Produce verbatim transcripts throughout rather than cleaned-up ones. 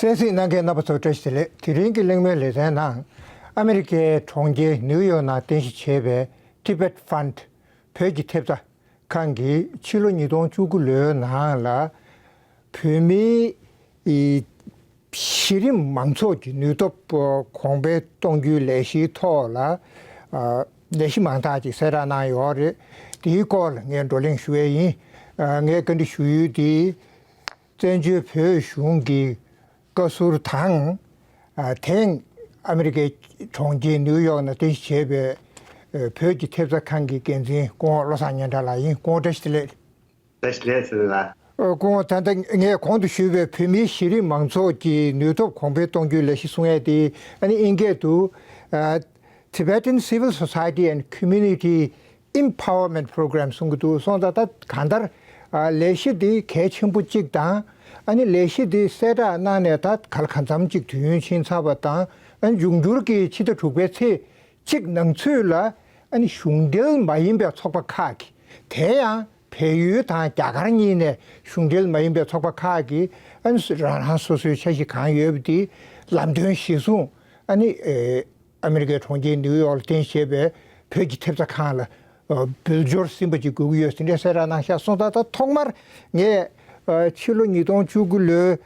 གསན་གཟིགས་གནང་མཁན་རྣམ་པ་ཚོ་བཀྲ་ཤིས་བདེ་ལེགས། དེ་རིང་གི་གླེང་མོལ་ལེ་ཚན་ནང་ཨ་མེ་རི་ཀའི་གྲོང་ཁྱེར་ནིའུ་ཡོག་ནང་རྟེན་གཞི་བྱས་པའི་Tibet Fund བོད་ཀྱི་ཐེབས་རྩ་ཁང་གིས་ཕྱི་ལོ་ཉིས་སྟོང་བཅུ་དགུ་ལོའི་ནང་ལ་བོད་མིའི་གཞི་རིམ་མང་ཚོགས་ཀྱི་ནུས་སྟོབས་གོང་འཕེལ་གཏོང་རྒྱུའི་ལས་གཞིའི་ཐོག་ལ་ལས་གཞི་མང་དག་ཅིག་གསལ་བསྒྲགས་གནང་ཡོད་རེད། དེའི་སྐོར་ལ་ངས་བགྲོ་གླེང་ཞུ་ཡས་ཡིན། ངས་བཀའ་འདྲི་ཞུ་ཡུལ་དེ། བཙན་བྱོལ་བོད་གཞུང་གི་བཀའ་ཟུར་དང་། ཨ། དེང་ཨ་མེ་རི་ཀའི་གྲོང་ཁྱེར་ནིའུ་ཡོག་ནང་རྟེན་གཞི་བྱས་པའི་ཨ་བོད་ཀྱི་ཐེབས་རྩ་ཁང་གི་འགན་འཛིན་སྐུ་ངོ་བློ་བཟང་སྙན་གྲགས་ལགས་ཡིན། སྐུ་ངོ་བཀྲ་ཤིས་བདེ་ལེགས། བཀྲ་ཤིས་བདེ་ལེགས་ཟེར་ལ། ཨ། སྐུ་ངོ། ད་ལྟ་ངས་གོང་དུ་ཞུས་པའི་བོད་མིའི་གཞི་རིམ་མང་ཚོགས་ཀྱི་ནུས་སྟོབས་གོང་འཕེལ་གཏོང་རྒྱུའི་ལས་གཞི་གསུང་ཡས་དེ་ཨ་ནི་ཨིན་སྐད་དུ་ཨ་Tibetan Civil Society and Community Empowerment Program གསུང་གི་འདུག། སོང་ཙང་ད་གང་ལྟར་ཨ་ལས་གཞི་འདི་གལ་ཆེན་པོ་གཅིག་དང་། ཨ་ནི་ལས་གཞི་འདི་གསལ་བསྒྲགས་གནང་ནས་ད་ག་ལ་གང་འཚམ་གཅིག་དུས་ཡུན་ཕྱིན་ཚར་བ་དང་། ཨ་ནི་འབྱུང་འགྱུར་གྱི་ཕྱི་ཟླ་དྲུག་པའི་ཚེས་གཅིག་ནང་ཚུད་ལ་ཨ་ནི་གཞུང་འབྲེལ་མ་ཡིན་པའི་ཚོགས་པ་ཁག་གིས། དེ་ཡང་བལ་ཡུལ་དང་རྒྱ་གར་གཉིས་ནས་གཞུང་འབྲེལ་མ་ཡིན་པའི་ཚོགས་པ་ཁག་གིས་ཨ་ནི་རང་རང་སོ་སོའི་འཆར་གཞི་གང་ཡོད་པ་དེ་ལམ་སྟོན་གཞིར་བཟུང་། ཨ་ནི་ཨ་མེ་རི་ཀའི་གྲོང་ཁྱེར་ནིའུ་ཡོག་ལ་རྟེན་གཞི་བྱས་པའི་བོད་ཀྱི་ཐེབས་རྩ་ཁང་ལ་འབུལ་འབྱོར་ཟིན་པ་ཅིག་དགོས་ཀྱི་ཡོད་ཟེར་འདྲ་གསལ་བསྒྲགས་གནང་ཤག། སོང་ཙང་ད་ཐོག་མར་ངས་ཕྱི་ལོ་ཉིས་སྟོང་བཅུ་དགུ་ལོའི་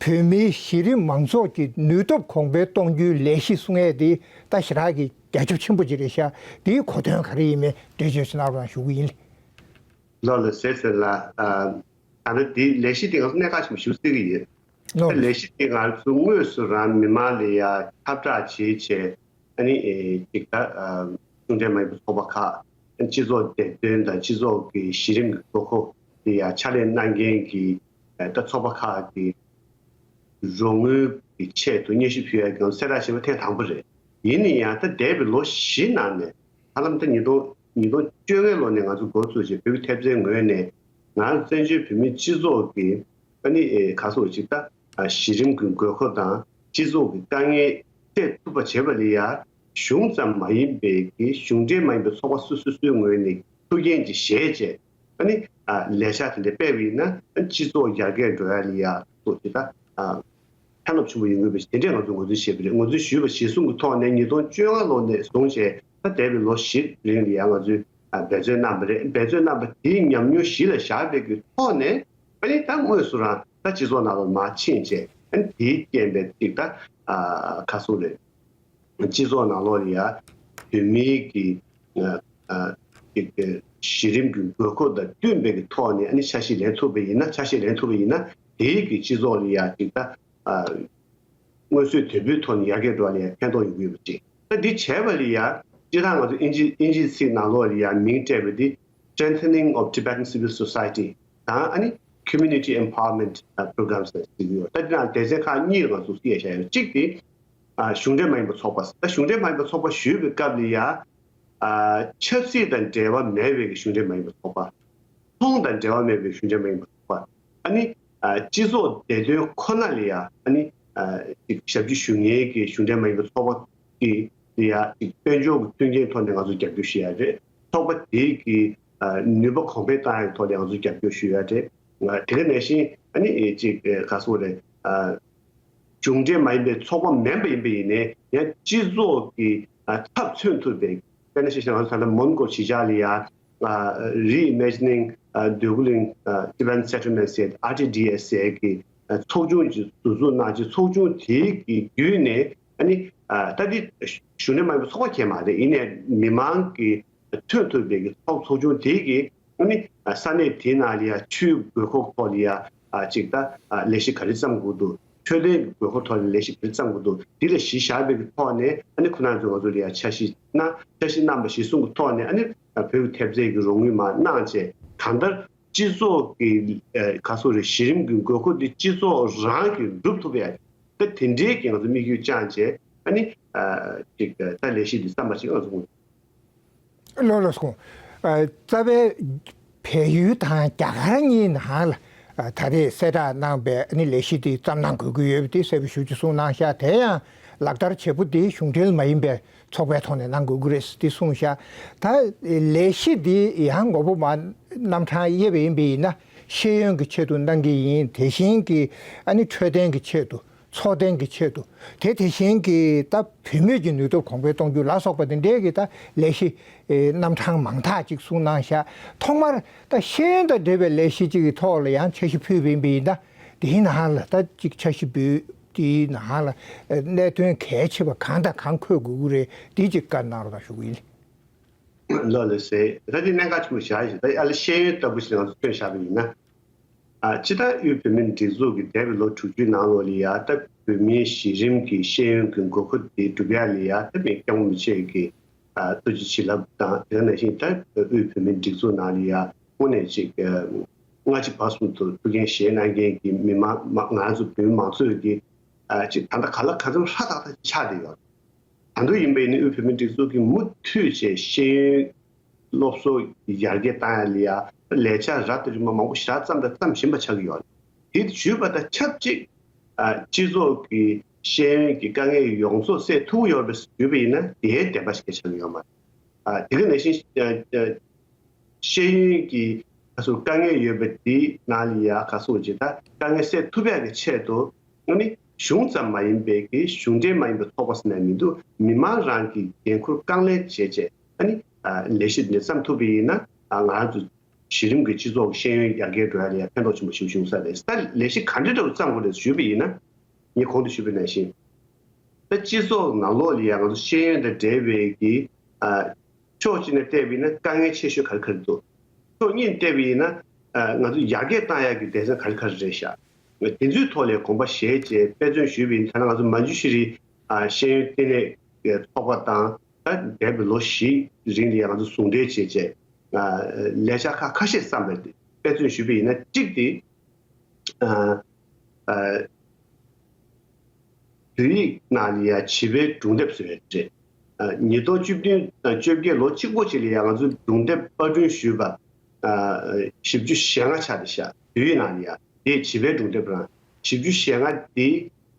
བོད་མིའི་གཞི་རིམ་མང་ཚོགས་ཀྱི་ནུས་སྟོབས་གོང་འཕེལ་གཏོང་རྒྱུའི་ལས་གཞི་གསུང་ཡས་དེ་ད་ཞེ་དྲག་གི་རྒྱ་ཁྱབ་ཆེན་པོ་ཅིག་རེད་ཤག། དེའི་གོ་དོན་ག་རེ་ཡིན་མིན་འགྲེལ་བརྗོད་ཅིག་གནང་རོགས་གནང་ཞུ་གི་ཡིན། ལགས་ལགས། ཟེར་ཟེར་ལ། ཨ། ད་ལྟ་འདི་ལས་གཞི་འདི་ང་ཚོ་གནད་འགག་ཆེན་པོ་ཞིག་བརྩི་གི་ཡིན། ལགས། ད་ལས་གཞི་འདི་ང་ཚོ་དངོས་སུ་རང་མི་མང་ལ་ཡ་ཁྱབ་བསྒྲགས་བྱེད་བྱས། ཨ་ནི་ཨེ་ཅིག་ད་ཨ་གཞུང་འབྲེལ་མ་ཡིན་པའི་ཚོགས་པ་ཁག། སྤྱི་ཚོགས་བདེ་དོན་དང་སྤྱི་ཚོགས་ཀྱི་གཞི་རིམ་གྱི་དགོས་མཁོ་དེ་ཡ་ཕྱག་ལས་གནང་མཁན་གྱི་ཨ་ད་ཚོགས་པ་ཁག་གི་རོགས་དངུལ་གྱི་ཆེད་དུ་སྙན་ཞུ་ཕུལ་ཡ་གི་གསལ་བསྒྲགས་བྱས་པ་ཐེངས་དང་པོ་རེད། ཡིན་ན་ཡང་ད་འདས་པའི་ལོ་བཞི་ནང་ནས། ཧ་ལམ་ད་ཉིས་སྟོང་ཉིས་སྟོང་བཅོ་ལྔ་ལོ་ནས་ང་ཚོ་འགོ་བཙུགས་བྱས་བོད་ཀྱི་ཐེབས་རྩའི་ངོས་ནས་ང་བཙན་བྱོལ་བོད་མིའི་སྤྱི་ཚོགས་ཀྱི་ཨ་ནི་ཨེ་ག་སོགས་ཅིག་ད་ཨ་གཞི་རིམ་གྱི་དགོས་མཁོ་དང་སྤྱི་ཚོགས་ཀྱི་དཀའ་ངལ་སེལ་ཐུབ་པ་བྱེད་པ་ལ་ཡ་གཞུང་ཙམ་མ་ཡིན་པའི་གི་གཞུང་འབྲེལ་མ་ཡིན་པའི་ཚོགས་པ་སོ་སོ་སོའི་ངོས་ནས་ཐུགས་འགན་ཅིག་བཞེས་བྱས། ཨ་ནི་ཨ་ལས་འཆར་དེ་འདྲ་སྤེལ་བ་ཡིན་ན་ཨ་སྤྱི་ཚོགས་ཡར་རྒྱས་འགྲོ་ཡ་ལ་ཡ་སོགས་ཅིག་ད་ཨ་ཕན་ཐོགས་ཆེན་པོ་ཡོང་གི་ཡོད་པ་ཞིག་དེ་འདྲས་ང་ཚོས་ངོས་འཛིན་བྱས་པ་རེད། ངོས་འཛིན་ཞུས་པ་གཞིར་བཟུང་གི་ཐོག་ནས་ཉིས་སྟོང་བཅོ་ལྔ་ལོ་ནས་བཟུང་བྱས་ད་འདས་པའི་ལོ་བཞི་རིང་ལ་ཡང་ང་ཚོས་ཨ་འབད་བརྩོན་གནང་བ་རེད། འབད་བརྩོན་གནང་པ་དེའི་ཉམས་མྱོང་གཞི་ལ་བཞག་པའི་གི་ཐོག་ནས་ཨ་ནི་ད་དངོས་སུ་རང་ད་སྤྱི་ཚོགས་ནང་ལ་མར་ཕྱིན་བྱས་ཨ་ནི་དེའི་རྐྱེན་པས་ཅིག་ད་ཨ་ག་སོང་རེད། སྤྱི་ཚོགས་ནང་ལོགས་ལ་ཡ་བོད་མིའི་གི་ཨ་ཨ་གི་གི་གཞི་རིམ་གྱི་དགོས་མཁོ་དང་བསྟུན་པའི་གི་ཐོག་ནས་ཨ་ནི་འཆར་གཞི་ལེན་ཐུབ་པ་ཡིན་ན། འཆར་གཞི་ལེན་ཐུབ་པ་ཡིན་ན་དེའི་གི་སྤྱི་ཚོགས་ལ་ཡ་ཅིག་ད་ཨ་སྔོན་ཚུད་དོད་པོའི་ཐོག་ནས་ཡར་རྒྱས་འགྲོ་བ་ལ་ཡ་ཕན་ཐོགས་ཡོང་གི་ཡོད་པ་ཅིག། ད་འདི་བྱས་པ་ལ་ཡ་སྤྱིར་བཏང་ང་ཚོ་ཨིན་ཇི་ཨིན་ཇིའི་ཚིག་ནང་ལོགས་ལ་ཡ་མིང་སྤྲད་པ་འདི་Strengthening of Tibetan Civil Society དང་ཨ་ནི་Community Empowerment Programs ཟེར་གྱི་ཡོད། ད་འདི་ནང་སྡེ་ཚན་ཁག་གཉིས་ལ་ང་ཚོས་དབྱེ་བཞག་ཡོད། གཅིག་དེ་ཨ་གཞུང་འབྲེལ་མ་ཡིན་པའི་ཚོགས་པ། ད་གཞུང་འབྲེལ་མ་ཡིན་པའི་ཚོགས་པ་ཞུས་པའི་སྐབས་ལ་ཡ་ཨ་ཆབ་སྲིད་དང་འབྲེལ་བ་མེད་པའི་གཞུང་འབྲེལ་མ་ཡིན་པའི་ཚོགས་པ། ཚོང་དང་འབྲེལ་བ་མེད་པའི་གཞུང་འབྲེལ་མ་ཡིན་པའི་ཚོགས་པ། ཨ་ནི་ཨ་སྤྱི་ཚོགས་བདེ་དོན་ཁོ་ན་ལ་ཡ་ཨ་ནི་ཨ་ཅིག་ཞབས་ཕྱི་ཞུ་མཁན་གྱི་གཞུང་འབྲེལ་མ་ཡིན་པའི་ཚོགས་པ་གི་དེ་ཡ་ཅིག་དཔལ་འབྱོར་གྱི་མཐུན་རྐྱེན་ཐོག་ནས་ང་ཚོས་རྒྱབ་སྐྱོར་ཞུ་ཡ་རེད། ཚོགས་པ་དེ་གི་ཨ་ནུས་པ་གོང་འཕེལ་བཏང་ཡ་གི་ཐོག་ནས་ང་ཚོས་རྒྱབ་སྐྱོར་ཞུ་ཡ་རེད། ཨ་དེ་ག་ནང་བཞིན་ཨ་ནི་ཨེ་ཅིག་ཨེ་ག་སོགས་རེད། ཨ་གཞུང་འབྲེལ་མ་ཡིན་པའི་ཚོགས་པ་མིན་པ་ཡིན་པ་ཡིན་ནའི་ཡང་སྤྱི་ཚོགས་ཀྱི་ཨ་ཚབ་མཚོན་ཐུབ་པའི། དཔེར་ན་ཆ་བཞག་ན་ད་ལྟ་མོན་གྷོ་གཞིས་ཆགས་ལ་ཡ་ཨ་Reimagining ཨ་འདོད་རྒུ་གླིང་ཨ་Tibetan Settlement ཟེར་R T D S ཟེར་གྱི་ཨ་ཚོགས་ཆུང་ཅིག་འཛུགས་གནང་བྱས། ཚོགས་ཆུང་དེའི་གི་བརྒྱུད་ནས་ཨ་ནི་ཨ་ད་འདི་གཞུང་འབྲེལ་མ་ཡིན་པའི་ཚོགས་པ་གང་ཡང་མ་རེད། ཡིན་ནའི་མི་མང་གི་མཐུན་ཐུབ་པའི་གི་ཚོགས་ཚོགས་ཆུང་དེ་གིས་ཨ་ནི་ས་གནས་དེའི་ནང་ལ་ཡ་ཆུའི་དགོས་མཁོ་ཐོག་ལ་ཡ་ཨ་ཅིག་ད་ཨ་ལས་གཞི་ག་རེ་བརྩམ་དགོས་འདུག། འཕྲོད་བསྟེན་གྱི་དགོས་མཁོ་ཐོག་ལ་ལས་གཞི་ག་རེ་བརྩམ་དགོས་འདུག། འདི་ལ་གཞི་བཞག་པའི་གི་ཐོག་ནས་ཨ་ནི་ཁོ་རང་ཚོས་ང་ཚོ་ལ་ཡ་འཆར་གཞི་གནང་། འཆར་གཞི་གནང་པ་གཞིར་བཟུང་གི་ཐོག་ནས་ཨ་ནི་བོད་ཀྱི་ཐེབས་རྩའི་གི་རོགས་དངུལ་མར་གནང་བྱས། གང་ལྟར་སྤྱི་ཚོགས་ཀྱི་ཨ་ག་སོགས་རེད། གཞི་རིམ་གྱི་དགོས་མཁོ་འདི་སྤྱི་ཚོགས་རང་གིས་སྒྲུབ་ཐུབ་ཡ། ད་དེ་འདྲའི་གི་ང་ཚོ་དམིགས་ཡུལ་བཅངས་བྱས་ཨ་ནི་ཨ་ཅིག་ད་ལས་གཞི་འདི་བརྩམས་པ་ཞིག་ང་ཚོ། ལགས་ལགས་སོ། ཨ་རྩ་བའི་བལ་ཡུལ་དང་རྒྱ་གར་གཉིས་ནང་ལ་ཨ་ད་རེས་གསལ་བསྒྲགས་གནང་པའི་ཨ་ནི་ལས་གཞི་འདི་བརྩམས་གནང་དགོས་ཀྱི་ཡོད་པ་དེ་གསལ་པོ་ཞེ་པོ་ཅིག་གསུངས་གནང་ཤག། དེ་ཡང་ལག་བསྟར་བྱེད་པོ་འདི་གཞུང་འབྲེལ་མ་ཡིན་པའི་ཚོགས་པའི་ཐོག་ནས་གནང་དགོས་ཀྱི་རེད་འདི་གསུངས་ཤག། ད་ལས་གཞི་འདི་ཡང་མགོ་པོ་མར་རྣམ་གྲངས་དབྱེ་བ་ཡིན་པ་ཡིན་ན་ཤེས་ཡོན་གྱི་ཆེད་དུ་གནང་གི་ཡིན། དེ་བཞིན་གྱི་ཨ་ནི་འཕྲོད་བསྟེན་གྱི་ཆེད་དུ་ འཚོ་རྟེན་གྱི་ཆེད་དུ། དེ་དེ་བཞིན་གྱི་ད་བུད་མེད་ཀྱི་ནུས་སྟོབས་གོང་འཕེལ་གཏོང་རྒྱུ་ལ་སོགས་པ་དེ་འདྲའི་གི་ད་ལས་གཞི་ཨེ་རྣམ་གྲངས་མང་དག་ཅིག་གསུངས་གནང་ཤག་ཐོག་མར་ད་ཤེས་ཡོན་དང་འབྲེལ་བའི་ལས་གཞི་ཅིག་གི་ཐོག་ལ་ཡང་འཆར་གཞི་ཕུལ་བ་ཡིན་པ་ཡིན་ད། དེའི་ནང་ལ་ད་ཅིག་འཆར་གཞི་འབུལ་དེའི་ནང་ལ་ཨེ་གནད་དོན་གལ་ཆེ་བ་གང་དང་གང་འཁོད་དགོས་ཀྱི་རེད། དེ་ཅིག་བཀའ་གནང་རོགས་གནང་ཞུ་གི་ཡིན། ལགས་ལགས་སེ། ད་དེ་གནད་འགག་ཆེན་པོ་ཞེ་དྲག་ཞིག་ད་ཨ་ལ་ཤེས་ཡོན་ལྟ་བུ་ཞིག་ང་ཚོ་ཐོན་བཞག་པ་ཡིན་ན། ཨ་སྤྱིར་བཏང་དབུས་བོད་མིའི་སྒྲིག་འཛུགས་ཀྱི་འདས་པའི་ལོ་དྲུག་ཅུའི་ནང་ལོགས་ལ་ཡ་ད་བོད་མིའི་གཞི་རིམ་གྱི་ཤེས་ཡོན་གྱི་དགོས་མཁོ་དེ་སྒྲུབ་ཡ་ལ་ཡ་ད་མི་སྐྱབས་མགོན་རིན་པོ་ཆེ་གི་ཨ་ཐུགས་རྗེ་བྱིན་རླབས་དང་། དེ་ནང་བཞིན་ད་དབུས་བོད་མིའི་སྒྲིག་འཛུགས་ནང་ལ་ཡ་དངོས་གནས་ཅིག་ཨ་སྔ་ཕྱི་བར་གསུམ་དུ་ཐུགས་འགན་བཞེས་གནང་མཁན་གྱི་མི་མང་མ་ང་ཚོ་བོད་མི་མང་ཚོས་ཀྱི་ཨ་ཅིག་ད་ལྟ་ག་ལ་ག་ཚོད་ཧྲ་ཏག་ཏག་ཅིག་ཆགས་བསྡད་ཡོད། ད་དུང་ཡིན་པ་ཡིན་ན་དབུས་བོད་མིའི་སྒྲིག་འཛུགས་ཀྱིས་མུ་མཐུད་བྱས་ཤེས་ཡོན་སློབ་གསོ་ཡར་རྒྱས་བཏང་ཡ་ལ་ཡ་ལས་འཆར་རབ་དང་རིམ་པ་མང་པོ་ཞེ་དྲག་བརྩམས་དང་བརྩམ་བཞིན་པ་ཆགས་ཀྱི་ཡོད་རེད། དེ་ཞུས་པ་དང་ཆབས་ཅིག་ཨ་སྤྱི་ཚོགས་ཀྱི་ཤེས་ཡོན་གྱི་དཀའ་ངལ་ཡོངས་རྫོགས་སེལ་ཐུབ་ཀྱི་ཡོད་རེད་པས་ཞུས་པ་ཡིན་ན་དེའི་བདེན་པ་ཞིག་ཆགས་ཀྱི་ཡོད་མ་རེད། ཨ་དེ་ག་ནང་བཞིན་ཨ་ཨ་ཤེས་ཡོན་གྱི་ཁ་སོ་དཀའ་ངལ་ཡོད་པ་དེའི་ནང་ལ་ཡ་ཁ་སོ་ཅིག་ད་དཀའ་ངལ་སེལ་ཐུབ་ཡག་གི་ཆེད་དུ་ཨ་ནི་གཞུང་ཙམ་མ་ཡིན་པའི་གི་གཞུང་འབྲེལ་མ་ཡིན་པའི་ཚོགས་པ་ཟེར་ན་མི་འདུག་མི་མང་རང་གི་འགན་ཁུར་དཀའ་ལས་བྱས་བྱས་ཨ་ནི་ཨ་ལས་གཞི་འདི་བརྩམས་ཐུབ་པ་ཡིན་ན་ཨ་ང་རང་ཚོ་གཞི་རིམ་གྱི་སྤྱི་ཚོགས་ཀྱི་ཤེས་ཡོན་ཡར་རྒྱས་འགྲོ་ཡ་ལ་ཡ་ཕན་ཐོགས་ཆེན་པོ་ཞིག་བྱུང་ས་རེད། ད་ལས་གཞི་ག་འདྲ་འདྲ་བོ་བརྩམས་དགོས་རེད་ཞུས་པ་ཡིན་ན། ངས་གོང་དུ་ཞུས་པ་ནང་བཞིན། ད་སྤྱི་ཚོགས་ནང་ལོགས་ལ་ཡང་ང་ཚོ་ཤེས་ཡོན་དང་འབྲེལ་བའི་གི་ཨ་ཕྱོགས་གཅིག་ནས་བལྟས་པ་ཡིན་ན་དཀའ་ངལ་ཆེ་ཤོས་ག་རེ་ག་རེ་འདུག་ཕྱོགས་གཉིས་ནས་བལྟས་པ་ཡིན་ན་ཨ་ང་ཚོ་ཡར་རྒྱས་བཏང་ཡག་གི་སྡེ་ཚན་ག་རེ་ག་རེ་རེད་ཤག་དེ་ཚོའི་ཐོག་ལ་གོམ་པ་བཞེས་བྱས་དཔེ་མཚོན་ཞུས་པ་ཡིན་ན། ཐ་ན་ང་ཚོ་མན་ཇུ་ཤི་རི་ཨ་ཤེས་ཡོན་ལྟེ་གནས་ཚོགས་པ་དང་། ད་འདས་པའི་ལོ་བཞིའི་རིང་ལ་ཡང་ང་ཚོ་ཟུང་འབྲེལ་བྱས་བྱས་ཨ་ལས་འཆར་ཁག་ཁ་ཤས་བརྩམས་པ་རེད། དཔེ་མཚོན་ཞུས་པ་ཡིན་ན་གཅིག་དེ། ཨ་ཨ་བོད་ཡིག་ནང་ལ་ཡ་བྱིས་པའི་སྒྲུང་དེབ་བཟོས་རེད། ཨ་ཉིས་སྟོང་བཅུ་བདུན་དང་བཅོ་བརྒྱད་ལོ་གཅིག་པོ་ཅིག་ལ་ཡ་ང་ཚོས་སྒྲུང་དེབ་པར་སྐྲུན་ཞུས་པ་ཨ་བཞི་བཅུ་ཞེ་ལྔ་ཆགས་བསྡད་ཤག་བོད་ཡིག་ནང་ལ་ཡ་དེ་བྱིས་པའི་སྒྲུང་དེབ་རང་བཞི་བཅུ་ཞེ་ལྔ་དེ་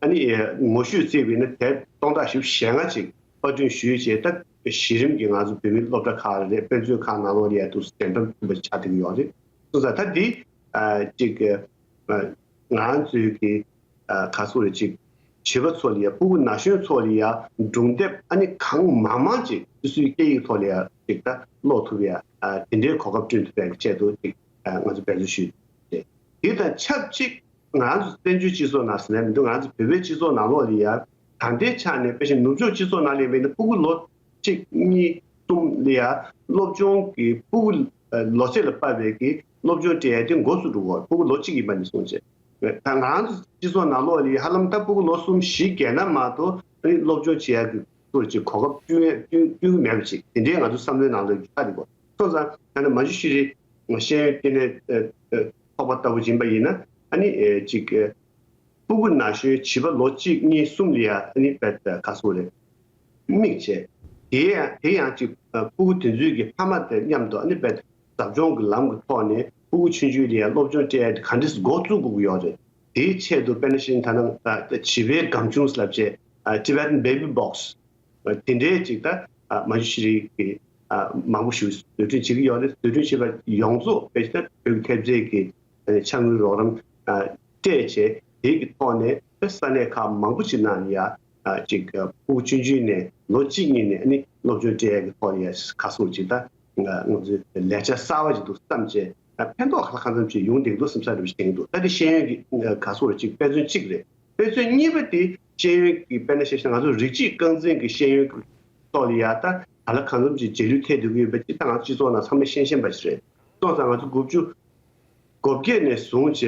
ཨ་ནི་ངོ་བཤུས་བརྩིས་པ་ཡིན་ན་དེབ་སྟོང་ཕྲག་བཞི་བཅུ་ཞེ་ལྔ་ཅིག་པར་སྐྲུན་ཞུས་བྱས། ད་གཞི་རིམ་གྱི་ང་ཚོ་བོད་མིའི་སློབ་གྲྭ་ཁག་རེད། དཔེ་མཛོད་ཁག་ནང་ལོགས་ལ་ཡ་འདུག་སེ་འགྲེམས་སྟོན་པ་ཆགས་བསྡད་ཀྱི་ཡོད་རེད། སོང་ཙང་ད་འདི་ཨ་ཅིག་ཨ་ང་ཚོའི་གི་ཨ་ག་ཚོད་རེད། ཅིག་བྱིས་པ་ཚོ་ལ་ཡ་ཕྲུ་གུ་ན་གཞོན་ཚོ་ལ་ཡ་སྒྲུང་དེབ་ཨ་ནི་གང་མང་མང་ཅིག་སོ་སོའི་སྐད་ཡིག་ཐོག་ལ་ཡ་ཅིག་ད་ཀློག་ཐུབ་ཡ་ཨ་དེ་འདྲའི་གོ་སྐབས་བསྐྲུན་ཐུབ་ཡ་གི་ཆེད་དུ་ཅིག་ཨ་ང་ཚོ་འབད་རྩོལ་ཞུས་ཏེ། དེ་དང་ཆབས་ཅིག་ང་རང་ཚོ་བཙན་བྱོལ་སྤྱི་ཚོགས་ནང་ཟེར་ན་མི་འདུག་ང་རང་ཚོ་བོད་པའི་སྤྱི་ཚོགས་ནང་ལོགས་ལ་ཡ་ད་ལྟའི་ཆ་ནས་དཔེ་བཞིན་ནུབ་ཕྱོགས་སྤྱི་ཚོགས་ནང་ལ་ཡིན་པ་ཡིན་ན་ཕྲུ་གུ་ལོ་གཅིག་གཉིས་གསུམ་ལ་ཡ་སློབ་སྦྱོང་གི་ཕྲུ་གུ་ལོ་ཚད་ལ་དཔག་པའི་གི་སློབ་སྦྱོང་སྤྲད་ཡ་དེ་འགོ་ཚུགས་འགྲོ་གི་ཡོད། ཕྲུ་གུ་ལོ་གཅིག་ཡིན་པ་ནས་བཟུང་བྱས། ད་ང་རང་ཚོ་སྤྱི་ཚོགས་ནང་ལོགས་ལ་ཡ་ཧ་ལམ་ད་ཕྲུ་གུ་ལོ་གསུམ་བཞི་བརྒལ་ན་མ་གཏོགས་ཨ་ནི་སློབ་སྦྱོང་བྱེད་ཡ་གི་ཚོར་ཅིག་གོ་སྐབས་བསྐྲུན་བསྐྲུན་བསྐྲུན་གྱི་མེད་པ་ཅིག་དེ་འདྲའི་ང་ཚོ་བསམ་བློའི་ནང་ལ་ཆགས་འདུག་གོ། སོང་ཙང་ད་ནི་མན་ཇུ་ཤི་རི་ཤེས་ཡོན་ལྟེ་གནས་ཚོགས་པ་ལྟ་བུ་ཡིན་པ་ཡིན་ན་ཨ་ནི་ཅིག་ཕྲུ་གུ་ན་གཞོན་བྱིས་པ་ལོ་གཅིག་གཉིས་གསུམ་ལ་ཡ་ཨ་ནི་བེད་ག་སོ་རེད། དམིགས་བྱས། དེ་ཡང་དེ་ཡང་ཅིག་ཕྲུ་གུ་དེ་ཚོའི་གི་ཕ་མ་དེ་མཉམ་དུ་ཨ་ནི་བེད་ཟབ་སྦྱོང་གི་ལམ་གྱི་ཐོག་ནས་ཕྲུ་གུ་ཆུང་ཆུང་ལ་ཡ་སློབ་སྦྱོང་སྤྲད་ཡ་དེ་ག་འདྲས་འགོ་བཙུགས་དགོས་ཀྱི་ཡོད་རེད། དེའི་ཆེད་དུ་དཔེར་ན་བཤད་ན་ད་ནང་བྱིས་པའི་སྒམ་ཆུང་ལབ་བྱས་Tibetan Baby Box། དེ་འདྲའི་ཅིག་ད་མ་ཇུ་ཤི་རི་གི་མང་པོ་ཞིག་བཟོ་སྐྲུན་བྱེད་ཀྱི་ཡོད་རེད། བཟོ་སྐྲུན་བྱེད་པ་ཡོངས་རྫོགས་དཔེ་ཆ་བོད་ཀྱི་ཐེབས་རྩའི་གི་ཅ་དངོས་རོགས་རམ་སྤྲད་བྱས། དེ་གི་ཐོག་ནས་ས་གནས་ཁག་མང་པོ་ཅིག་ནང་ལ་ཡ་ཅིག་ཕྲུ་གུ་ཆུང་ཆུང་ནས་ལོ་གཅིག་གཉིས་ནས་ཨ་ནི་སློབ་སྦྱོང་སྤྲད་ཡ་གི་ཐོག་ལ་ཡ་ག་སོ་ཅིག་ད་ང་ཚོའི་ལས་འཆར་གསར་བ་ཅིག་འདུག་བསམ་བྱས་ཕན་ཐོགས་ག་ལ་གང་འཚམ་ཅིག་ཡོང་བསྡད་འདུག་བསམ་ས་རེ་བ་ཞིག་བསྟན་གྱི་འདུག་ད་དེ་ཤེས་ཡོན་གྱི་ག་སོ་ཅིག་དཔེ་མཚོན་གཅིག་རེད། དཔེ་མཚོན་གཉིས་པ་དེ་ཤེས་ཡོན་གྱི་དཔེར་ན་བཤད་ན་ང་ཚོ་རིགས་གཅིག་རྐང་འཛིན་གྱི་ཤེས་ཡོན་གྱི་ཐོག་ལ་ཡ་ད་ག་ལ་གང་འཚམ་ཅིག་རྗེས་ལུས་ཐེབས་བསྡད་ཀྱི་ཡོད་པ་ཅིག་ད་ང་ཚོ་སྤྱི་ཚོགས་ནང་ཚང་མས་ཤེས་བཞིན་པ་ཞིག་རེད། སོང་ཙང་ང་ཚོ་དགུ་བཅུ་གོ་བརྒྱད་ནས་བཟུང་བྱས་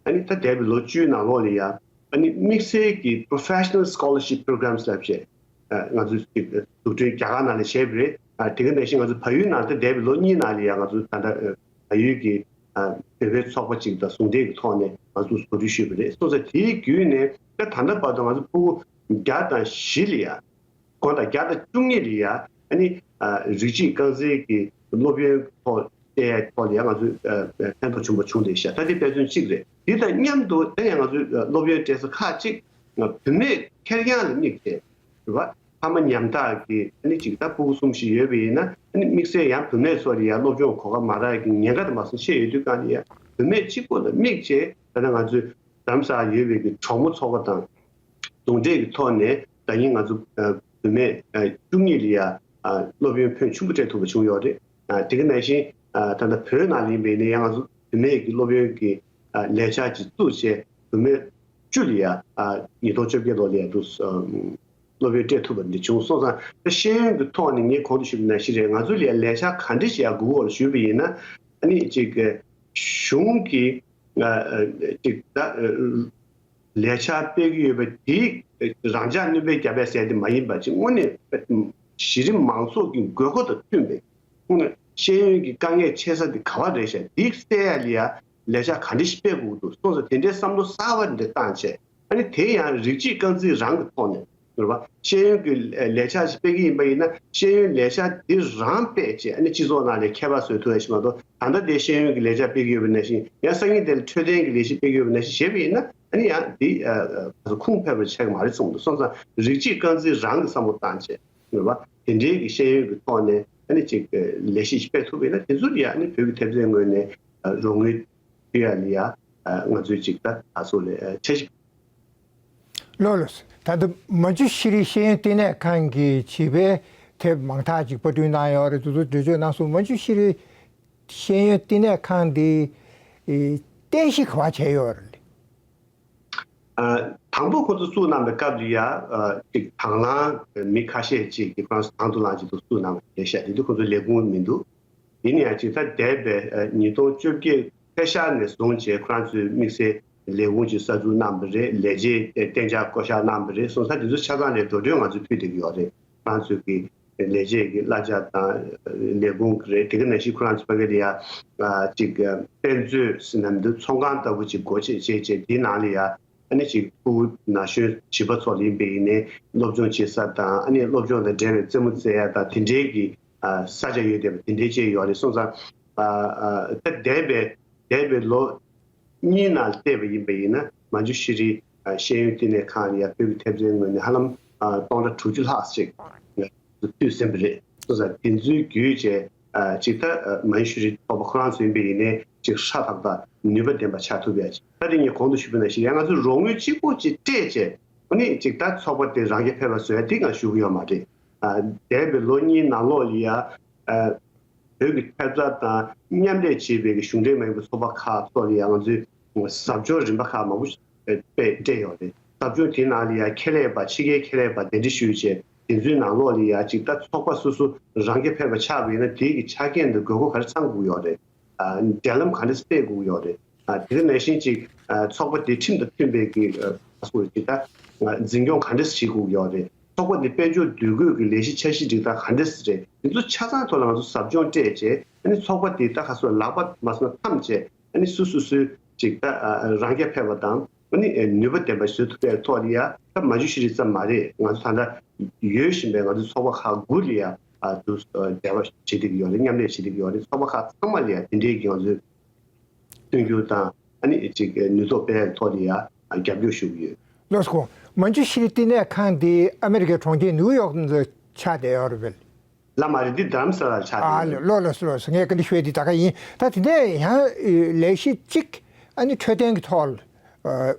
ཨ་ནི་ད་འདས་པའི་ལོ་བཅུའི་ནང་ལོགས་ལ་ཡ་ཨ་ནི་དམིགས་བསལ་གྱི་professional scholarship programs་ལབ་བྱས་ང་ཚོས་ཅིག་འཛུགས་སྐྲུན་རྒྱ་གར་ནང་ལ་བྱས་པ་རེད། དེ་ག་ནང་བཞིན་ང་ཚོ་བལ་ཡུལ་ནང་ད་འདས་པའི་ལོ་གཉིས་ནང་ལ་ཡ་ང་ཚོ་ད་ལྟ་བལ་ཡུལ་གྱི་བོད་པའི་ཚོགས་པ་ཅིག་དང་ཟུང་འབྲེལ་གྱི་ཐོག་ནས་ང་ཚོས་གོ་སྒྲིག་ཞུས་པ་རེད། སོང་ཙང་དེའི་བརྒྱུད་ནས་ད་ད་ལྟ་བར་དུ་ང་ཚོ་ཕྲུ་གུ་བརྒྱ་དང་བཞི་ལ་ཡ། དགོངས་དག་བརྒྱ་དང་བཅུ་གཉིས་ལ་ཡ་ཨ་ནི་རིགས་གཅིག་རྐང་འཛིན་གྱི་སློབ་ཡོན་ཐོག་སྤྲད་ཡའི་ཐོག་ལ་ཡ་ང་ཚོས་ཕན་ཐོགས་ཆེན་པོ་བྱུང་བསྡད་ཤག་ད་དེ་དཔེ་མཚོན་གཅིག་རེད། དེ་དང་མཉམ་དུ་ད་ཡང་ང་ཚོས་སློབ་ཡོན་སྤྲད་ས་ཁག་ཅིག་བུད་མེད་ཁེར་རྐྱང་ལ་དམིགས་ཏེ་རེད་བ། ཕ་མ་ཉམ་ཐག་གི་ཨ་ནི་ཅིག་ད་ཕྲུ་གུ་གསུམ་བཞི་ཡོད་པ་ཡིན་ན་ཨ་ནི་དམིགས་བསལ་ཡང་བུད་མེད་ཚོ་ལ་ཡ་སློབ་སྦྱོང་གོ་སྐབས་མ་རག་གི་ཉེན་ཁ་དང་མ་སོང་ཆེ་ཡོད་དུས་གང་ལ་ཡ་བུད་མེད་གཅིག་པོ་ལ་དམིགས་བྱས་ད་ལྟ་ང་ཚོས་རྡ་རམ་ས་ལ་ཡོད་པའི་གི་གྲོགས་མོ་ཚོགས་པ་དང་ ཟུང་འབྲེལ་གྱི་ཐོག་ནས་ཟླ་ཉིན་ང་ཚོ་ཨ་བུད་མེད་ཨ་བཅུ་གཉིས་ལ་ཡ་ཨ་སློབ་ཡོན་ཕོན་ཆེན་པོ་སྤྲད་ཐུབ་པ་བྱུང་ཡོད་རེད། ཨ་དེ་ག་ནང་བཞིན་ཨ་ད་ལྟ་བོད་ནང་ལ་ཡིན་པ་ཡིན་ན་ཡང་ང་ཚོ་བུད་མེད་ཀྱི་སློབ་ཡོན་གྱི་ཨ་ལས་འཆར་ཅིག་བཙུགས་བྱས་བུད་མེད་བཅུ་ལ་ཡ་ཨ་ཉིས་སྟོང་བཅོ་བརྒྱད་ལོ་ལ་ཡ་འདུག་ཨ་སློབ་ཡོན་སྤྲད་ཐུབ་པ་འདི་བྱུང་སོང་ཙང་། ད་ཤེས་ཡོན་གྱི་ཐོག་ནས་ངས་གོང་དུ་ཞུས་པ་ནང་བཞིན་རེད། ང་ཚོ་ལ་ཡ་ལས་འཆར་ག་འདྲ་ཞིག་ཡ་དགོས་ཀྱི་ཡོད་ལ་ཞུས་པ་ཡིན་ན། ཨ་ནི་ཅིག་གཞུང་གི་ཨ་ཨ་ཅིག་ད་ཨ་ལས་འཆར་སྤེལ་གྱི་ཡོད་པ་དེ་རང་འཇགས་སྣོན་པ་རྒྱབ་པ་ཟེར་དེ་མ་ཡིན་པ་ཅིག་དངོས་གནས་གཞི་རིམ་མང་ཚོགས་ཀྱི་དགོས་མཁོ་དང་མཐུན་པའི་དངོས་གནས་ཤེས་ཡོན་གྱི་དཀའ་ངལ་འཕྲད་ས་དེ་ག་བ་རེད་ཤག་འདི་སེལ་ཡ་ལ་ཡ་ལས་འཆར་ག་འདྲ་ཞིག་སྤེལ་དགོས་འདུག་སོང་ཙང་དེ་འདྲའི་བསམ་བློ་གསར་བ་འདི་བཏང་བྱས། ཨ་ནི་དེ་ཡང་རིགས་གཅིག་རྐང་འཛིན་རང་གི་ཐོག་ནས་རེད་བ། ཤེས་ཡོན་གྱི་ལས་འཆར་ཞིག་སྤེལ་གྱི་ཡིན་པ་ཡིན་ན་ཤེས་ཡོན་ལས་འཆར་འདི་རང་སྤེལ་བྱས། ཨ་ནི་སྤྱི་ཚོགས་ནང་ལ་ཁྱད་པར་བཟོ་ཐུབ་ཡ་ཞིག་མ་གཏོགས། ད་ལྟ་དེ་ཤེས་ཡོན་གྱི་ལས་འཆར་སྤེལ་གྱི་ཡོད་པ་ནང་བཞིན། ཡང་སང་ཉིན་དེ་ལ་འཕྲོད་བསྟེན་གྱི་ལས་གཞི་སྤེལ་གྱི་ཡོད་པ་ནང་བཞིན་བྱས་པ་ཡིན་ན། ཨ་ནི་ཡང་འདི་ཨ་ཨ་ཁུངས་ཕེབས་པ་ཆགས་ཀྱི་མ་རེད་བསམ་འདུག་སོང་ཙང་རིགས་གཅིག་རྐང་འཛིན་རང་གི་བསམ་བློ་བཏང་བྱས། རེད་བ། དེ་འདྲའི་གི་ཤེས་ཡོན་གྱི་ཐོག་ནས་ཨ་ནི་ཅིག་ལས་གཞི་ཞིག་སྤེལ་ཐུབ་པ་ཡིན་ན། དེ་ཚོ་ལ་ཡ་ཨ་ནི་བོད་ཀྱི་ཐེབས་རྩའི་ངོས་ནས་རོགས་དངུལ་ཕུལ་ཡ་ལ་ཡ་ང་ཚོས་ཅིག་ད་ད་གཟོད་ལས་འཆར་གཞི། ལགས་ལགས། ད་ལྟ་མན་ཇུ་ཤི་རི་ཤེས་ཡོན་བསྟི་གནས་ཁང་གི་བྱིས་པའི་དེབ་མང་དག་ཅིག་པར་སྐྲུན་གནང་ཡོད་རེད། དེ་ཚོ་འགྲེལ་བརྗོད་གནང་སོང་། མན་ཇུ་ཤི་རི་ཤེས་ཡོན་བསྟི་གནས་ཁང་འདི་ཨེ་རྟེན་གཞི་ག་པར་བྱས་ཡོད་རེད། ཨ་དང་པོ་ཁོ་ཚོ་བཙུགས་གནང་པའི་སྐབས་ལ་ཡ་ཨ་ཅིག་དང་བླངས་མི་ཁ་ཤས་ཅིག་གིས་ཁོ་རང་ཚོ་དང་དུ་བླངས་ཅིག་ཏུ་བཙུགས་གནང་བ་རེད་ཤག་དེ་དུས་ཁོ་ཚོ་ལས་ཁུངས་མི་འདུག་ཡིན་ན་ཡང་ཅིག་ད་འདས་པའི་ཨ་ཉིས་སྟོང་བཅོ་བརྒྱད་ཕྱི་ཤར་ནས་བཟུང་བྱས་ཁོ་རང་ཚོས་དམིགས་བསལ་ལས་ཁུངས་ཅིག་གསར་འཛུགས་གནང་བ་རེད། ལས་བྱེད་གཏན་འཇགས་བསྐོ་གཞག་གནང་བ་རེད། སོང་ཙང་དེ་ཚོ་ཆ་ཚང་ལ་འགྲོ་གྲོན་ང་ཚོས་ཕུལ་བསྡད་ཀྱི་ཡོད་རེད། ཁོ་རང་ཚོས་ཀྱི་ལས་བྱེད་ཀྱི་གླ་ཆ་དང་ལས་ཁུངས་ཀྱི་རེད། དེ་ག་ནང་བཞིན་ཁོ་རང་ཚོ་ཕ་གི་ལ་ཡ་ཨ་ཅིག་དཔེ་མཛོད་ཟེར་ན་འདི་ཚོང་ཁང་ལྟ་བུ་ཅིག་སྒོ་ཕྱེ་བྱས་བྱས་དེའི་ནང་ལ་ཡ་ཨ་ནི་ཅིག་ཕྲུ་གུ་ན་གཞོན་བྱིས་པ་ཚོ་ལ་ཡིན་པ་ཡིན་ནའི་སློབ་སྦྱོང་བྱེད་ས་དང་། ཨ་ནི་སློབ་སྦྱོང་དང་འབྲེལ་བའི་རྩེད་མོ་རྩེ་ཡ་དང་དེ་འདྲའི་གི་ཨ་ས་ཆ་ཡོད་བསྡད་པ་དེ་འདྲའི་ཅིག་ཡོད་རེད། སོང་ཙང་ཨ་ཨ་ད་འདས་པའི་འདས་པའི་ལོ་གཉིས་ནང་བལྟས་པ་ཡིན་པ་ཡིན་ན། མན་ཇུ་ཤི་རི་ཨ་ཤེས་ཡོན་བསྟི་གནས་ཁང་ལ་ཡ་བོད་ཀྱི་ཐེབས་རྩའི་ངོས་ནས་ཧ་ལམ་ཨ་སྟོང་ཕྲག་དྲུག་ཅུ་ལྷག་ཅིག་བསྡུས་ཟིན་པ་རེད། སོང་ཙང་དེ་ཚོའི་བརྒྱུད་བྱས་ཨ་ཅིག་ད་ཨ་མན་ཇུ་ཤི་རི་ཚོགས་པ་ཁོ་རང་ཚོ་ཡིན་པ་ཡིན་ནའི་ཅིག་ཧྲ་ཐག་ཐག་ནུས་པ་ལྡན་པ་ཆགས་ཐུབ་ཡ་ཅིག་ད་དེ་ངས་གོང་དུ་ཞུས་པ་ནང་བཞིན་ཡང་ང་ཚོས་རོགས་དངུལ་གཅིག་པོ་ཅིག་སྤྲད་བྱས། ཨ་ནི་ཅིག་ད་ཚོགས་པ་དེ་རང་རྐྱ་འཕེར་བ་བཟོ་ཡ་དེ་ང་ཞུ་གི་ཡོད་མ་རེད། ཨ་འདས་པའི་ལོ་གཉིས་ནང་ལོགས་ལ་ཡ་ཨ་བོད་ཀྱི་ཐེབས་རྩ་དང་མཉམ་ལས་བྱེད་པའི་གཞུང་འབྲེལ་མ་ཡིན་པའི་ཚོགས་པ་ཁག་ཚོ་ལ་ཡང་ང་ཚོས་ཟབ་སྦྱོང་རིམ་པ་ཁག་མང་པོ་སྤེལ་སྤྲད་ཡོད་རེད། ཟབ་སྦྱོང་དེའི་ནང་ལ་ཡང་ཁེ་ལས་པ་ཕྱི་རྒྱལ་ཁེ་ལས་པ་གདན་འདྲེན་ཞུས་བྱས་དེ་ཚོའི་ནང་ལོགས་ལ་ཡང་ཅིག་ད་ཚོགས་པ་སོ་སོ་རང་རྐྱ་འཕེར་བ་ཆགས་པ་ཡིན་ན་དེའི་གི་ཆ་རྐྱེན་དང་དགོས་མཁོ་ག་རེ་ཚང་དགོས་ཡོད་རེད། ཨ་འབྲེལ་ལམ་ག་འདྲ་སྤེལ་དགོས་ཡོད་རེད། ཨ་དེ་ག་ནང་བཞིན་ཅིག་ཨ་ཚོགས་པ་དེ་ཁྲིམས་དང་མཐུན་པའི་གི་ཨ་སོ་ཅིག་ད་ཨ་འཛིན་སྐྱོང་ག་འདྲ་བྱེད་དགོས་ཡོད་རེད། ཚོགས་པ་འདི་དཔལ་འབྱོར་འདུས་སྒོ་གི་ལས་གཞི་འཆར་གཞི་སྒྲིག་སྟངས་ག་འདྲ་རེད། དེ་ཚོ་ཆ་ཚང་ཐོག་ལ་ང་ཚོ་ཟབ་སྦྱོང་སྤྲད་བྱས། ཨ་ནི་ཚོགས་པ་འདི་ད་ག་སོ་ལག་པ་མ་སོང་ན་འཐམ་བྱས། ཨ་ནི་སོ་སོ་སོའི་ཅིག་ད་ཨ་རང་རྐྱ་འཕེར་བ་དང་། ཨ་ནི་ཨ་ནུས་པ་ལྡན་པ་བཟོ་ཐུབ་པའི་ཐོག་ལ་ཡ་ད་མན་ཇུ་ཤི་རི་ཙམ་མ་རེད། ང་ཚོ་ད་ལྟ་ཡོད་བཞིན་པའི་ང་ཚོ་ཚོགས་པ་ཁག་དགུ་ལ་ཡ་ཨ་དུ་ཨ་འབྲེལ་བ་བྱེད་བསྡད་ཀྱི་ཡོད་རེད། མཉམ་ལས་བྱེད་བསྡད་ཀྱི་ཡོད་རེད། ཚོགས་པ་ཁག་ཚང་མ་ལ་ཡ་དེ་འདྲའི་གི་ང་ཚོས་མཐུན་འགྱུར་དང་། ཨ་ནི་ཅིག་ནུས་སྟོབས་སྤེལ་ཡག་ཐོག་ལ་ཡ་རྒྱབ་སྐྱོར་ཞུ་གི་ཡོད། ལགས་སོ། མན་ཇུ་ཤི་རི་བསྟི་གནས་ཁང་འདི་ཨ་མེ་རི་ཀའི་གྲོང་ཁྱེར་ནིའུ་ཡོག་ཏུ་ཆགས་བསྡད་ཡོད་རེད་པས། ལགས་མ་རེད། འདི་རྡ་རམ་ས་ལར་ཆགས་ཨ་བསྡད་ཡོད། ལགས་ལགས་སོ་ལགས་སོ། ངས་བཀའ་འདྲི་ཞུ་ཡ་འདི་ད་ག་ཡིན། ད་དེ་ནས་ཡང་ལས་གཞི་གཅིག་ཨ་ནི་འཕྲོད་བསྟེན་གྱི་ཐོག་ལ་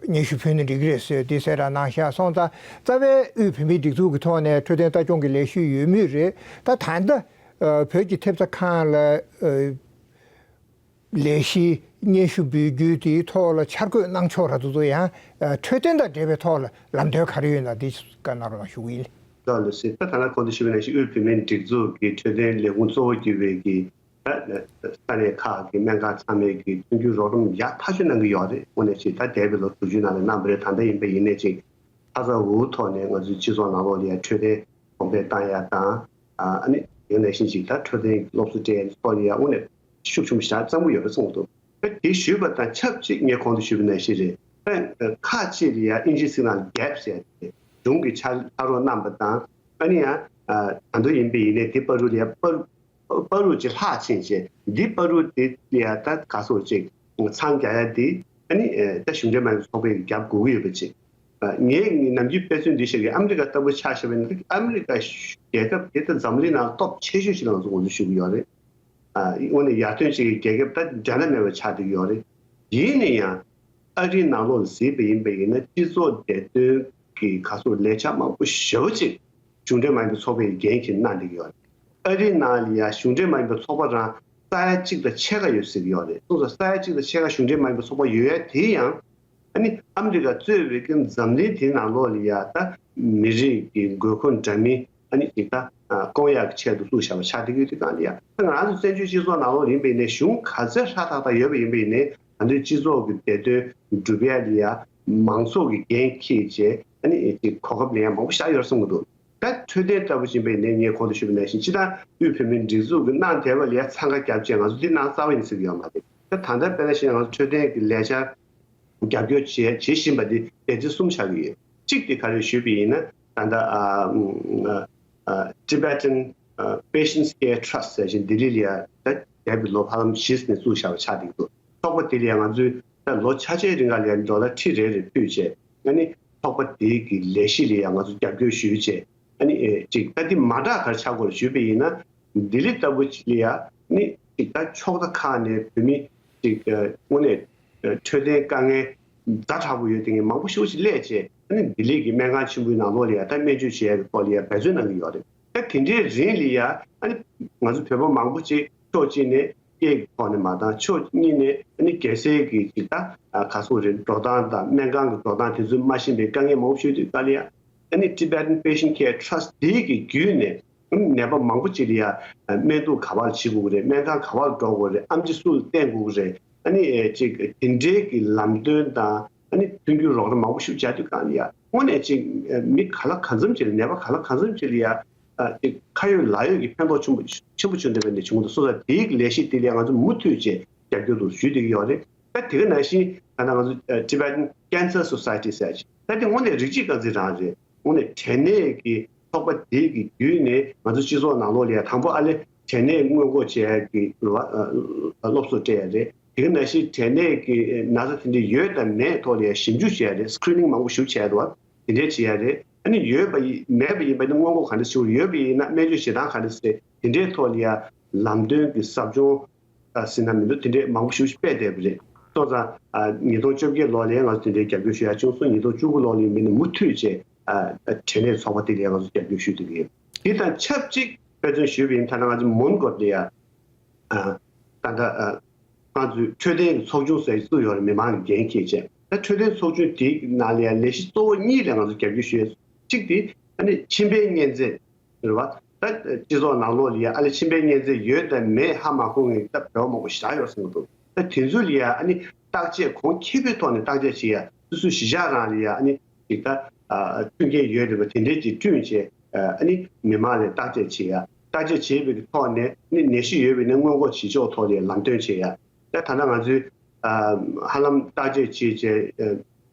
སྙན་ཞུ་ཕུལ་ན་འགྲིག་གི་རེད་ཟེར་དེ་གསལ་བསྒྲགས་གནང་ཤག་སོང་ཙང་རྩ་བའི་དབུས་བོད་མིའི་སྒྲིག་འཛུགས་ཀྱི་ཐོག་ནས་འཕྲོད་བསྟེན་ལྟ་སྐྱོང་གི་ལས་གཞི་ཡོད་མུས་རེད། ད་ད་ལྟ་བོད་ཀྱི་ཐེབས་རྩ་ཁང་ལ་ལས་གཞི་སྙན་ཞུ་འབུལ་རྒྱུ་དེའི་ཐོག་ལ་འཆར་འགོད་གནང་ཕྱོགས་ར་དེ་ཚོ་ཡང་འཕྲོད་བསྟེན་དང་འབྲེལ་བའི་ཐོག་ལ་ལམ་སྟོན་ག་རེ་ཡོད་ན་དེ་བཀའ་གནང་རོགས་གནང་ཞུ་གི་ཡིན། ལགས་ལགས་སེ། ད་ད་ལྟ་གོང་དུ་ཞུས་པ་ནང་བཞིན་དབུས་བོད་མིའི་སྒྲིག་འཛུགས་ཀྱི་འཕྲོད་བསྟེན་ལས་ཁུངས་གཙོ་བོ་གྱུར་པའི་གི་ད་ས་གནས་ཁག་གི་སྨན་ཁང་ཚང་མས་ཀྱི་མཐུན་འགྱུར་རོགས་རམ་ཡག་ཐག་ཆོད་གནང་གི་ཡོད་རེད། དངོས་གནས་ཅིག་ད་འདས་པའི་ལོ་དྲུག་ཅུའི་ནང་ལ་གནང་བ་རེད། ད་ལྟ་ཡིན་པ་ཡིན་ནའི་ཅིག་ཁ་ཚ་འུར་འུར་ཐོག་ནས་ང་ཚོའི་སྤྱི་ཚོགས་ནང་ལོགས་ལ་ཡ་འཕྲོད་བསྟེན་གོང་འཕེལ་བཏང་ཡ་དང་། ཨ་ནི་དེ་ནང་བཞིན་ཅིག་ད་འཕྲོད་བསྟེན་སློབ་གསོ་སྤྲད་ཡ་ཐོག་ལ་ཡ་དངོས་གནས་ཤུགས་ཆེན་པོ་ཞིག་བརྩམས་ཀྱི་ཡོད་པ་གསུངས་འདུག་ད་དེ་ཞུས་པ་དང་ཆབས་ཅིག་ངས་གོང་དུ་ཞུས་པ་ནང་བཞིན་རེད། ད་ཁག་ཅིག་ལ་ཡ་ཨིན་ཇིའི་ཚིག་ནང་གེབ་ཟེར་ཏེ་གཞུང་གི་ཕྱག་ཕྱག་རོགས་གནང་པ་དང་། ཨ་ནི་ཡང་ད་དུང་ཡིན་པ་ཡིན་ནའི་དེ་བར་དུ་ལ་ཡ་བར་བར་དུ་ཅིག་ལྷག་ཕྱིན་བྱས་འདི་བར་དུ་དེ་ལ་ཡ་ད་ག་སོ་ཅིག་མཚམས་རྒྱག་ཡ་དེ་ཨ་ནི་ད་གཞུང་འབྲེལ་མ་ཡིན་པའི་ཚོགས་པས་རྒྱབ་དགོས་ཀྱི་ཡོད་པ་ཅིག་ངས་ནམ་རྒྱུན་དཔེ་མཚོན་འདི་བཤད་ཀྱི། ཨ་མི་རི་ཀ་ལྟ་བུ་ཆ་བཞག་པ་ཡིན་ན། ཨ་མི་རི་ཀ་རྒྱལ་ཁབ་དེ་ད་འཛམ་གླིང་ནང་སྟོབས་ཆེ་ཤོས་ཤིག་ལ་ང་ཚོ་ངོས་འཛིན་ཞུ་གི་ཡོད་རེད། ཨ་དངོས་གནས་ཡར་ཐོན་ཅིག་གི་རྒྱལ་ཁབ་ད་འགྲན་ཟླ་མེད་པ་ཆགས་བསྡད་ཀྱི་ཡོད་རེད། ཡིན་ན་ཡང་ཨ་རིའི་ནང་ལོགས་ལ་གཟིགས་པ་ཡིན་པ་ཡིན་ན་སྤྱི་ཚོགས་བདེ་དོན་ གི་ག་ཚོད་ལས་འཆར་མང་པོ་ཞེ་པོ་ཅིག་གཞུང་འབྲེལ་མ་ཡིན་པའི་ཚོགས་པའི་འགན་འཁྱེར་གནང་བསྡད་ཀྱི་ཡོད་རེད། ཨ་རིའི་ནང་ལ་ཡ་གཞུང་འབྲེལ་མ་ཡིན་པའི་ཚོགས་པ་རང་ས་ཡ་གཅིག་དང་ཕྱེད་ཀ་ཡོད་ཟེར་གྱི་ཡོད་རེད། སོང་ཙང་ས་ཡ་གཅིག་དང་ཕྱེད་ཀ་གཞུང་འབྲེལ་མ་ཡིན་པའི་ཚོགས་པ་ཡོད་ཡ་དེ་ཡང་ཨ་ནི་ཨ་མི་རི་ཀ་གཙོས་པའི་གི་འཛམ་གླིང་དེའི་ནང་ལོགས་ལ་ཡ་ད་མི་རིགས་ཀྱི་དགོས་མཁོ་འདྲ་མིན་ཨ་ནི་ཅིག་ད་སྐོང་ཡག་གི་ཆེད་དུ་བཙུགས་བཞག་པ་ཆགས་བསྡད་ཀྱི་ཡོད་དུས་གང་ལ་ཡ། ད་ང་རང་ཚོ་བཙན་བྱོལ་སྤྱི་ཚོགས་ནང་ལོགས་ཡིན་པ་ཡིན་ནའི་གཞུང་ག་ཚད་ཧྲག་ཐག་ཐག་ཡོད་པ་ཡིན་པ་ཡིན་ནའི་ང་ཚོའི་སྤྱི་ཚོགས་ཀྱི་བདེ་དོན་སྒྲུབ་ཡ་ལ་ཡ་མང་ཚོགས་ཀྱི་འགན་འཁྱེར་བྱས་ཨ་ནི་ཅིག་གོ་སྐབས་ལེན་ཡ་མང་པོ་ཞིག་ཡོད་བསམ་གྱི་འདུག་ད་འཕྲོད་བསྟེན་ལྟ་བུ་ཡིན་པ་ཡིན་ནའི་ངས་གོང་དུ་ཞུས་པ་ནང་བཞིན་སྤྱིར་བཏང་དབུས་བོད་མིའི་སྒྲིག་འཛུགས་ཀྱིས་གནང་བསྡད་པ་ལ་ཡ་འཚང་ཁ་རྒྱབ་བྱས་ང་ཚོ་འདི་གནང་རྩ་བ་ཡིན་ཟེར་གྱི་ཡོད་མ་རེད། ད་ད་ལྟ་དཔེར་ན་བཤད་ན་ང་ཚོ་འཕྲོད་བསྟེན་གྱི་ལས་འཆར་རྒྱབ་སྐྱོར་བྱེད་བྱེད་བཞིན་པ་འདི་སྡེ་ཚན་གསུམ་ཆགས་ཀྱི་ཡོད། གཅིག་དེ་ག་རེ་ཞུས་པ་ཡིན་ན་ད་ལྟ་ཨ་ཨ་Tibetan Patients Care Trust ཟེར་བཞིན་ལྡི་ལི་ལ་ཡ་ད་འདས་པའི་ལོ་ཧ་ལམ་བཞི་ནས་བཙུགས་བཞག་པ་ཆགས་བསྡད་ཀྱི་འདུག་ཚོགས་པ་དེ་ལ་ཡ་ང་ཚོས་ད་ལོ་ཆ་ཆའི་རིང་ག་ལ་ཡ་ཌོ་ལར་ཁྲི་རེ་རེ་ཕུལ་བྱས་ཨ་ནི་ཚོགས་པ་དེ་གི་ལས་གཞི་ལ་ཡ་ང་ཚོ་རྒྱབ་སྐྱོར་ཞུས་བྱས་ཨ་ནི་ཨེ་ཅིག་ད་འདི་མ་འདྲ་ག་རེ་ཆགས་དགོས་རེད་ཞུས་པ་ཡིན་ན་ལྡི་ལི་ལྟ་བུ་ཅིག་ལ་ཡ་ཨ་ནི་ཅིག་ད་ཕྱོགས་མཐའ་ཁག་ནས་བོད་མི་ཅིག་ཨ་དངོས་གནས་འཕྲོད་བསྟེན་དཀའ་ངལ་ཛ་དྲག་པོ་ཡོད་དེ་ངས་མང་པོ་ཤོས་ཤིག་སླེབས་བྱས་ཨ་ནི་ལྡི་ལི་གི་སྨན་ཁང་ཆེན་པོའི་ནང་ལོགས་ལ་ཡ་ད་སྨན་བཅོས་བྱེད་ཡ་གི་ཐོག་ལ་ཡ་འབད་བརྩོན་གནང་གི་ཡོད་རེད། ད་དེ་འདྲའི་རིང་ལ་ཡ་ཨ་ནི་ང་ཚོ་བོད་པ་མང་པོ་ཅིག་ཕྱོགས་གཅིག་ནས་སྐད་ཀྱི་ཐོག་ནས་མ་བཏང་ཕྱོགས་གཉིས་ནས་ཨ་ནི་རྒྱལ་སའི་གི་ཅིག་ད་ག་སོག་རེད་འགྲོ་སྟངས་དང་སྨན་ཁང་གི་འགྲོ་སྟངས་དེ་ཚོ་མ་ཤེས་པའི་དཀའ་ངལ་མང་པོ་ཤོད་དུས་ག་ལ་ཡ་ཨ་ནི་Tibetan Patient Care Trust དེའི་གི་བརྒྱུད་ནས། ནད་པ་མང་པོ་ཅིག་ལ་ཡ་སྨན་གཏུག་ག་པར་བྱེད་དགོས་ཀྱི་རེད། སྨན་ཁང་ག་པར་འགྲོ་དགོས་རེད། ཨེམ་ཆི་སུ་ལ་བསྟེན་དགོས་ཀྱི་རེད། ཨ་ནི་ཅིག་དེ་འདྲའི་གི་ལམ་སྟོན་དང་ཨ་ནི་མཐུན་འགྱུར་རོགས་རམ་མང་པོ་ཞིག་བྱ་དུས་གང་ལ་ཡ་དངོས་གནས་ཅིག་མི་ག་ལ་གང་འཚམ་ཅིག་ལ་ནད་པ་ག་ལ་གང་འཚམ་ཅིག་ལ་ཡ་ཅིག་ཁ་ཡོད་ལག་ཡོད་ཀྱི་ཕན་ཐོགས་ཆེན་པོ་ཆེན་པོ་བྱུང་བསྡད་པ་འདི་བྱུང་འདུག་སོང་ཙང་དེའི་གི་ལས་གཞི་དེ་ལ་ཡ་ང་ཚོ་མུ་མཐུད་བྱས་རྒྱབ་སྐྱོར་དུ་ཞུ་བསྡད་ཀྱི་ཡོད་རེད། ད་དེ་ག་ནང་བཞིན་ད་ལྟ་ང་ཚོ་Tibetan Cancer Society ཟེར་ཡ་ཅིག་ད་དེ་དངོས་གནས་རིགས་གཅིག་རྐང་འཛིན་རང་རེད། དངོས་གནས་འབྲས་ནད་ཀྱི་ཚོགས་པ་དེ་གི་བརྒྱུད་ནས་ང་ཚོ་སྤྱི་ཚོགས་ནང་ལོགས་ལ་ཡང་དང་པོ་ཨ་ལེ་འབྲས་ནད་སྔོན་འགོག་བྱེད་ཡ་གི་སློབ་གསོ་སྤྲད་ཡ་རེད། དེ་ག་ནང་བཞིན་འབྲས་ནད་ཀྱི་ན་ཚ་དེ་འདྲ་ཡོད་དང་མེད་ཐོག་ལ་ཡང་ཞིབ་འཇུག་བྱེད་ཡ་རེད། སི་ཀི་རི་ནིང་མང་པོ་ཞིག་བྱེད་ཡ་འདུག་བ། དེ་འདྲས་བྱེད་ཡ་རེད། ཨ་ནི་ཡོད་པ་ཡིན་མེད་པ་ཡིན་པ་ནི་སྔོན་འགོག་ག་འདྲ་བྱེད་དགོས་རེད། ཡོད་པ་ཡིན་ན་སྨན་བཅོས་བྱེད་སྟངས་ག་འདྲ་རེད། དེ་འདྲའི་ཐོག་ལ་ཡང་ལམ་སྟོན་གྱི་ཟབ་སྦྱོང་ཟེར་ན་མི་འདུག་དེ་འདྲའི་མང་པོ་ཞིག་སྤེལ་བསྡད་པ་རེད། སོང་ཙང་ཉིས་སྟོང་བཅོ་བརྒྱད་ལོ་ལ་ཡང་ང་ཚོ་དེ་འདྲའི་རྒྱབ་སྐྱོར་ཞུ་ཡ་བྱུང་སོང་། ཉིས་སྟོང་བཅུ་དགུ་ལོ་ལ་ཡིན་པ་ནི་མུ་མཐུད་བྱས་འབྲས་ནད་ཚོགས་པ་དེ་ལ་ཡང་ང་ཚོ་རྒྱབ་སྐྱོར་ཞུ་བསྡད་ཀྱི་ཡོད། དེ་དང་ཆབས་ཅིག་དཔེ་མཚོན་ཞུས་པ་ཡིན་ན་ད་ལྟ་ང་ཚོ་མོན་གྷོ་ལ་ཡང་ད་ལྟ་ང་ཚོའི་འཕྲོད་བསྟེན་གྱི་ཚོགས་ཆུང་ཟེར་བཙུགས་ཡོད་རེད། མི་མང་གི་འགན་འཁྱེར་བྱས། ད་འཕྲོད་བསྟེན་ཚོགས་ཆུང་དེའི་ནང་ལ་ཡང་ལས་གཞི་གཙོ་བོ་གཉིས་ལ་ང་ཚོ་རྒྱབ་སྐྱོར་ཞུ་ཡས། གཅིག་དེ་ཨ་ནི་མཆིན་པའི་གཉན་ཚད་རེད་བ། ད་སྤྱི་ཚོགས་ནང་ལོགས་ལ་ཡང་ཨ་ནི་མཆིན་པའི་གཉན་ཚད་ཡོད་དང་མེད་ཧ་མ་གོ་མཁན་ད་བོད་པ་མང་པོ་ཞེ་དྲག་ཡོད་བསམ་གྱི་འདུག་ད་དེ་ཚོ་ལ་ཡང་ཨ་ནི་བརྟག་དཔྱད་གོང་ཁེ་པོའི་ཐོག་ནས་བརྟག་དཔྱད་བྱེད་ཡ། སོ་སོའི་གཞིས་ཆགས་རང་ལ་ཡང་ཨ་ནི་ཅིག་ད་མཐུན་རྐྱེན་ཡོད་རེད་པ། དེ་འདྲའི་ཅིག་བསྐྲུན་བྱས་ཨ་ནི་མི་མང་ལ་བརྟག་དཔྱད་བྱེད་ཡ། བརྟག་དཔྱད་བྱས་པའི་ཐོག་ནས་ནི་ནད་གཞི་ཡོད་པའི་ནི་སྔོན་འགོག་བྱེད་ཕྱོགས་ཐོག་ལ་ལམ་སྟོན་བྱེད་ཡ། ད་ད་ལྟ་ང་ཚོའི་ཧ་ལམ་བརྟག་དཔྱད་བྱས་བྱས་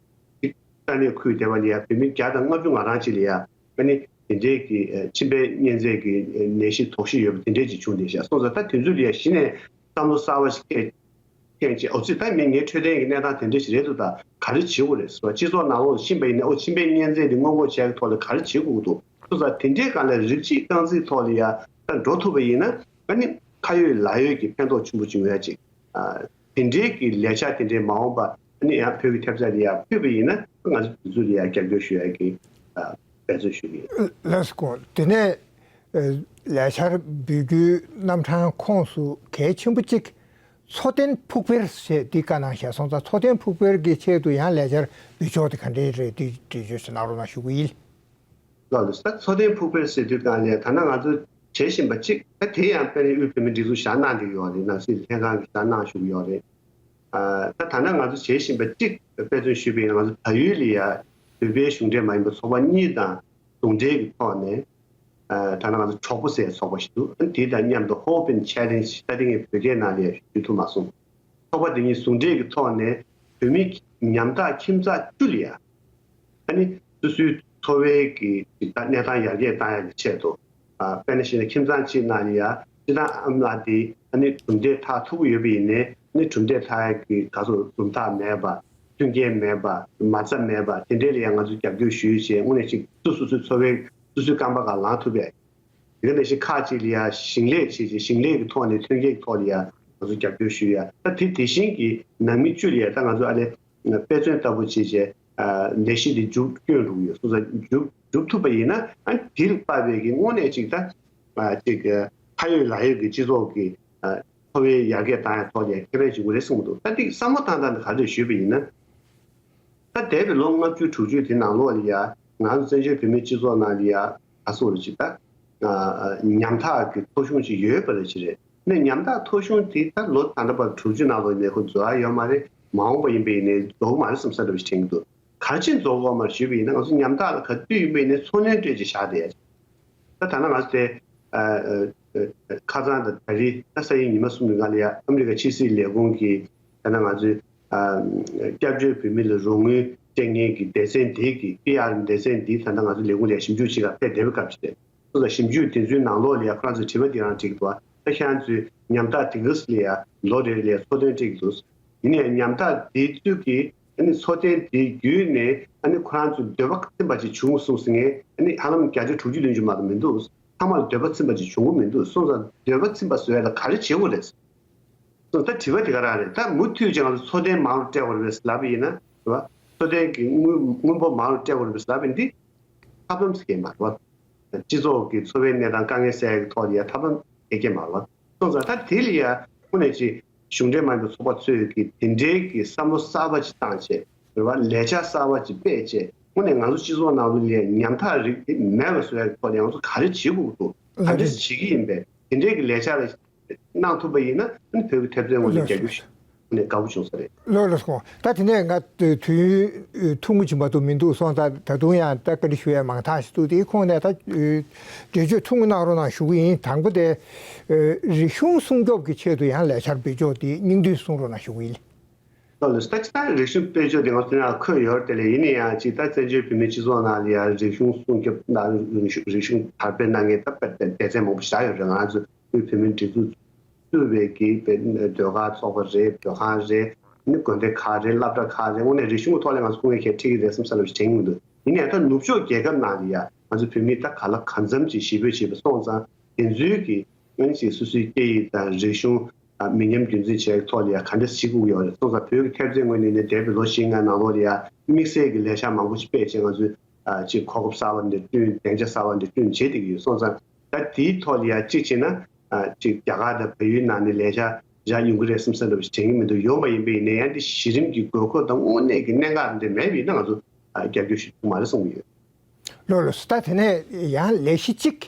ས་གནས་ཁུལ་དེ་བ་ལ་ཡ་བོད་མི་བརྒྱ་དང་ལྔ་བཅུ་ང་གྲངས་ཅིག་ལ་ཡ་ཨ་ནི་དེ་འདྲའི་གི་མཆིན་པའི་གཉན་ཚད་ཀྱི་ནད་གཞི་དོགས་གཞི་ཡོད་པ་དེ་འདྲའི་ཅིག་བྱུང་བསྡད་ཤག་སོང་ཙང་ད་དེ་ཚོ་ལ་ཡ་གཞི་ནས་བསམ་བློ་གསར་བ་ཞིག་འཁྱེར། ཐེངས་གཅིག་ཨོ་ཙི་ད་མི་ངའི་འཕྲོད་བསྟེན་གྱི་གནས་སྟངས་དེ་འདྲ་ཞིག་རེད་འདུག་ད་ག་རེ་བྱེད་དགོས་རེད་ཟེར་བ། སྤྱི་ཚོགས་ནང་ལོགས་ལ་ཕྱིན་པ་ཡིན་ན་ཨོ་མཆིན་པའི་གཉན་ཚད་འདི་སྔོན་འགོག་བྱེད་ཡག་ཐོག་ལ་ག་རེ་བྱེད་དགོས་འདུག་སོང་ཙང་དེ་འདྲའི་སྒང་ལ་རིགས་གཅིག་རྐང་འཛིན་ཐོག་ལ་ཡ་ད་འགྲོ་ཐུབ་པ་ཡིན་ན་ཨ་ནི་ཁ་ཡོད་ལག་ཡོད་ཀྱི་ཕན་ཐོགས་ཆེན་པོ་བྱུང་ཡ་ཅིག་དེ་འདྲའི་གི་ལས་འཆར་དེ་འདྲའི་མ་འོངས་པ་ཨ་ནི་ཡང་བོད་ཀྱི་ཐེབས་རྩ་ལ་ཡ་ཕུལ་བ་ཡིན་ན་ང་ཚོ་དེ་ཚོ་ལ་ཡ་རྒྱབ་སྐྱོར་ཞུ་ཡ་གི་འབད་བརྩོན་ཞུ་གི་ཡིན། ལགས་སོ། དེ་ནས་ལས་འཆར་འབུལ་རྒྱུའི་རྣམ་གྲངས་ཁོངས་སུ་གལ་ཆེན་པོ་གཅིག་འཚོ་རྟེན་ཕུགས་འཕེར་ཞེས་འདི་བཀའ་གནང་བཞག་སོང་ཙང་འཚོ་རྟེན་ཕུགས་འཕེར་གྱི་ཆེད་དུ་ཡང་ལས་འཆར་འབུལ་ཕྱོགས་དེ་ག་འདྲས་རེད། འདི་འགྲེལ་བརྗོད་ཞིག་གནང་རོགས་གནང་ཞུ་གི་ཡིན། ལགས་ལགས་ད་འཚོ་རྟེན་ཕུགས་འཕེར་ཟེར་དུས་གང་ལས་ད་ནང་ང་ཚོ་བྱེད་བཞིན་པ་གཅིག་ད་དེ་ཡང་དཔེར་ན་དབུས་བོད་མིའི་སྒྲིག་འཛུགས་བཞག་གནང་འདི་ཡོད་རེད། ནང་སྲིད་ལྷན་ཁང་གི་བཞག་གནང་ཞུ་གི་ཡོད་རེད། ད་ད་ནང་ང་ཚོ་བྱེད་བཞིན་པ་གཅིག་དཔེ་མཚོན་ཞུས་པ་ཡིན་ན་ང་ཚོ་བལ་ཡུལ་ལ་ཡ་བོད་པའི་གཞུང་འབྲེལ་མ་ཡིན་པ་ཚོགས་པ་གཉིས་དང་ཟུང་འབྲེལ་གྱི་ཐོག་ནས། ད་ནང་ང་ཚོ་གྲོགས་པོ་ཟེར་ཚོགས་པ་ཞིག་འདུག་ཨ་ནི་དེ་དང་མཉམ་དུ་Hope and Challenge ད་དེ་ངས་བོད་སྐད་ནང་ལ་ཞུ་ཐུབ་མ་སོང་། ཚོགས་པ་དེ་གཉིས་ཟུང་འབྲེལ་གྱི་ཐོག་ནས་བོད་མི་ཉམ་ཐག་ཁྱིམ་ཚང་བཅུ་ལ་ཡ་ཨ་ནི་སོ་སོའི་འཚོ་བའི་གི་གནས་སྟངས་ཡར་རྒྱས་བཏང་ཡ་གི་ཆེད་དུ་དཔེར་ན་བཤད་ན་ཁྱིམ་ཚང་གཅིག་ནང་ལ་ཡ་སྤྱིར་བཏང་ཨ་མ་ལགས་དེ་ཨ་ནི་གྲུབ་འབྲས་ཐོབ་ཐུབ་ཀྱི་ཡོད་པ་ཡིན་ནའི་ཨ་ནི་གྲུབ་འབྲས་ཐོབ་ཡ་གི་ག་ཚོད་འཛུམ་ཐག་མེད་པ། མཐུན་རྐྱེན་མེད་པ། མ་རྩ་མེད་པ་དེ་འདྲས་ལ་ཡང་ང་ཚོས་རྒྱབ་སྐྱོར་ཞུས་བྱས་དངོས་གནས་ཅིག་སོ་སོ་སོའི་འཚོ་བའི་སོ་སོའི་རྐང་པ་སྒང་ལངས་ཐུབ་པའི། དེ་ག་ནང་བཞིན་ཁག་ཅིག་ལ་ཡང་ཞིང་ལས་བྱས་བྱས་ཞིང་ལས་ཀྱི་ཐོག་ནས་ཐོན་སྐྱེད་ཀྱི་ཐོག་ལ་ཡང་ང་ཚོས་རྒྱབ་སྐྱོར་ཞུས་ཡ། ད་དེ་དེ་བཞིན་གྱི་ནང་མི་བཅུ་ལ་ཡང་ད་ང་ཚོ་ཨ་ནི་དཔེ་མཚོན་ལྟ་བུ་བྱས་བྱས་ ལས་གཞི་འདི་མཇུག་སྐྱོང་འགྲོ་གི་ཡོད། སོང་ཙང་མཇུག་འགྲུབ་ཐུབ་པ་ཡིན་ན། ཨ་དེ་ལ་དཔག་པའི་གི་དངོས་གནས་ཅིག་ད་ཅིག་ཕ་ཡུལ་ལ་ཡུལ་གྱི་སྤྱི་ཚོགས་ཀྱི་འཚོ་བའི་ཡར་རྒྱས་བཏང་ཡ་ཐོག་ལ་ཡ་ཁེ་ཕན་བྱུང་གི་རེད་བསམ་གྱི་འདུག་ད་འདི་བསམ་བློ་བཏང་སྟངས་འདི་ག་རེ་རེད་ཞུས་པ་ཡིན་ན། ད་འདས་པའི་ལོ་ལྔ་བཅུ་དྲུག་ཅུ་དེ་ནང་ལོགས་ལ་ཡ་ང་ཚོ་བཙན་བྱོལ་བོད་མིའི་སྤྱི་ཚོགས་ནང་ལ་ཡ་ཨ་སོགས་རུ་ཅིག་ད་ཉམ་ཐག་གི་ཐོ་གཞུང་ཅིག་ཡོད་པ་རེད་ཅིག་རེད། ནས་ཉམ་ཐག་ཐོ་གཞུང་དེ་ད་ལོ་ད་ལྟ་བར་དྲུག་ཅུ་ནང་ལོགས་ནས་ཁོ་རྫོགས་ཡ་ཡོད་མ་རེད། མ་འོངས་པ་ཡིན་པ་ཡིན་ནའི་རྫོགས་མ་རེད་བསམ་ས་འདྲ་བ་ཞིག་དྲན་གྱི་འདུག་ག་རེ་བྱས་རྫོགས་ཡོད་མ་རེད་ཞུས་པ་ཡིན་ན། ང་ཚོ་ཉམ་ཐག་ལ་ག་དུས་ཡིན་པ་ཡིན་ནའི་འཚོ་སྣོན་སྤྲད་ཅིག་བཞག་བསྡད་ཡ། ད་ད་ནང་ང་ཚོ་དེ་ཨ་ཨ་ཨ་ཁ་སང་དང་ད་རེས་ད་ས་ཡིན་ཉི་མ་གསུམ་རིང་ལ་ཡ་ཨ་མི་རི་ཀ་ཕྱི་སྲིད་ལས་ཁུངས་ཀྱི་ད་ནང་ང་ཚོའི་ཨ་སྐྱབས་བཅོལ་བོད་མི་ལ་རོགས་དངུལ་སྤྲད་མཁན་གྱི་སྡེ་ཚན་དེ་གི་པི་ཨར་སྡེ་ཚན་འདི་ད་ལྟ་ང་ཚོ་ལས་ཁུངས་ལ་ཞིབ་འཇུག་བྱེད་ག་ཕེབས་བསྡད་པའི་སྐབས་ཤིག་རེད། སོང་ཙང་ཞིབ་འཇུག་དེ་ཚོའི་ནང་ལོགས་ལ་ཡ་ཁོ་རང་ཚོས་དྲི་བ་འདི་རང་དྲིས་ཀྱི་འདུག་ད་ཁྱེད་རང་ཚོས་ཉམ་ཐག་དེ་ག་ལ་ཡ་ལོ་རེ་རེ་ལ་ཡ་འཚོ་རྟེན་སྤྲད་ཀྱི་འདུག་ཡིན་ནའི་ཉམ་ཐག་དེ་ཚོས་ཀྱི་ཨ་ནི་འཚོ་རྟེན་དེ་བརྒྱུད་ནས་ཨ་ནི་ཁོ་རང་ཚོའི་འདོད་པ་ཚིམ་པ་ཅིག་བྱུང་སོང་ཟེར་མཁན་ཨ་ནི་ཧ་ལམ་བརྒྱ་ཆ་དྲུག་ཅུ་བདུན་ཅུ་མ་གཏོགས་མི་འདུག་ཚང་མ་ལ་འདོད་པ་ཚིམ་པ་ཅིག་བྱུང་གི་མི་འདུག་སོང་ཙང་འདོད་པ་ཚིམ་པ་བཟོ་ཡ་ལ་ག་རེ་བྱེད་དགོས་རེད། སོང་ཙང་ད་དྲི་བ་དེ་ག་རང་རེད། ད་མུ་མཐུད་ཅིག་ང་ཚོ་འཚོ་རྟེན་མང་རུ་སྤྲད་དགོས་རེད་ཟེར་ལབ་པ་ཡིན་ན་རེད་བ། འཚོ་རྟེན་གྱི་དངུལ་དངུལ་འབོར་མང་རུ་སྤྲད་དགོས་རེད་ཟེར་ལབ་པ་འདི་ཐབས་ལམ་ཟེར་མཁན་མ་རེད་བ། སྤྱི་ཚོགས་ཀྱི་འཚོ་བའི་གནས་སྟངས་དཀའ་ངལ་སེལ་ཡག་གི་ཐོག་ལ་ཡ་ཐབས་ལམ་ཡོད་མཁན་མ་རེད་བ། སོང་ཙང་ད་དེ་ལ་ཡ་དངོས་གནས་ཅིག་གཞུང་འབྲེལ་མ་ཡིན་པའི་ཚོགས་པ་ཚོས་ཀྱི་དེ་འདྲའི་གི་བསམ་བློ་གསར་པ་ཅིག་བཏང་བྱས་རེད་བ། ལས་འཆར་གསར་པ་ཅིག་སྤེལ་བྱས་དངོས་གནས་ང་ཚོ་སྤྱི་ཚོགས་ནང་ལོགས་ལ་ཡ་ཉམ་ཐག་རིགས་དེ་མེད་པ་བཟོ་ཡག་གི་ཐོག་ལ་ཡ་ང་ཚོ་ག་རེ་བྱེད་དགོས་ཀྱི་འདུག་ག་འདྲ་བྱེད་ཀྱི་ཡིན་པས། དེ་འདྲའི་གི་ལས་འཆར་གནང་ཐུབ་པ་ཡིན་ན་ཨ་ནི་བོད་ཀྱི་འཐབ་རྩོད་ངོས་ནས་རྒྱལ་རྒྱུགས་ཞུ་ནས་དགའ་པོ་བྱུང་ས་རེད། ལགས་ལགས་སོ། ད་དེ་ནས་ང་དུས་ཡུན་ཐུང་ངུ་ཕྱིན་པ་དུ་མི་འདུག་སོང་ཙང་ད་དུང་ཡང་ད་བཀའ་འདྲི་ཞུ་ཡ་མང་ཐག་ཞིག་འདུག་དེའི་ཁོངས་ནས་ད་འགྲེལ་བརྗོད་ཐུང་ངུ་གནང་རོགས་གནང་ཞུ་གི་ཡིན། དང་པོ་དེ་རིག་གཞུང་སྲུང་སྐྱོབ་ཀྱི་ཆེད་དུ་ཡང་ལས་འཆར་བེད་སྤྱོད་དེ་སྙིང་བསྡུས་གསུང་རོགས་གནང་ཞུ་གི་ཡིན། ལགས་ལགས་ད་ཅི་ད་རིག་གཞུང་བེད་སྤྱོད་དེ་ང་ཚོ་ཡང་འཁོད་ཡོད་རེད། དེ་ལས་ཡིན་ན་ཡང་ཅིག་ད་བཙན་བྱོལ་བོད་མིའི་སྤྱི་ཚོགས་ནང་ལ་ཡང་རིག་གཞུང་སྲུང་སྐྱོབ་དང་རིག་གཞུང་དར་སྤེལ་གནང་མཁན་ད་སྡེ་ཚན་མང་པོ་བཞག་ཡོད་རེད། ང་ཚོ་བོད་མིའི་སྒྲིག་འཛུགས་གཙོས་པའི་གི་ཟློས་གར་ཚོགས་པ་རེད། མགྲོན་ཁང་རེད། ནི་དགོན་སྡེ་ཁག་རེད། སློབ་གྲྭ་ཁག་རེད། དངོས་གནས་རིག་གཞུང་གི་ཐོག་ལ་ང་ཚོ་སྐུ་ངལ་ཁྱད་འཕྲད་ཀྱི་རེད་བསམ་ས་ལ་དྲན་གྱི་མི་འདུག་ཡིན་ནའང་ད་ནུབ་ཕྱོགས་རྒྱལ་ཁབ་ནང་ལ་ཡ་ང་ཚོ་བོད་མིས་ད་ག་ལ་གང་འཚམ་ཅིག་ཞི་བའི་བྱེད་པ་སོང་ཙང་དེ་ཚོའི་གི་ཨ་ནི་ཅིག་སོ་སོའི་སྐད་ཡིག་དང་རིག་གཞུང་མི་ཉམས་རྒྱུན་འཛིན་བྱེད་ཡག་ཐོག་ལ་ཡ་ག་འདྲ་བྱེད་དགོས་ཡོད་རེད། སོང་ཙང་བོད་ཀྱི་འཐབ་རྩོད་ངོས་ནས་ནི་འདས་པའི་ལོ་བཞི་ལྔའི་ནང་ལོགས་ལ་ཡ་དམིགས་བསལ་གྱི་ལས་འཆར་མང་པོ་ཞིག་སྤེལ་བྱས་ང་ཚོས་ཅིག་གོ་སྐབས་གསར་པ་འདི་བསྐྲུན། སྡིངས་ཆ་གསར་པ་འདི་བསྐྲུན་བྱེད་བསྡད་ཀྱི་ཡོད། སོང་ཙང་ད་དེའི་ཐོག་ལ་ཡ་གཅིག་བྱས་ན། ཨ་ཅིག་རྒྱ་གར་དང་བལ་ཡུལ་ནང་ནས་ལས་འཆར་བཞག་ཡོང་གི་རེད་བསམ་ས་འདྲ་བ་ཞིག་དྲན་གྱི་མི་འདུག་ཡོང་བ་ཡིན་པ་ཡིན་ན་ཡང་འདི་གཞི་རིམ་གྱི་དགོས་མཁོ་དང་དངོས་གནས་ཀྱི་གནད་འགག་འདི་མེད་པ་ཡིན་ན་ང་ཚོ་ཨ་རྒྱབ་སྐྱོར་ཞུ་ཐུབ་མ་རེད་བསམ་གྱི་ཡོད། ལགས་ལགས་སོ། ད་དེ་ནས་ཡང་ལས་གཞི་གཅིག་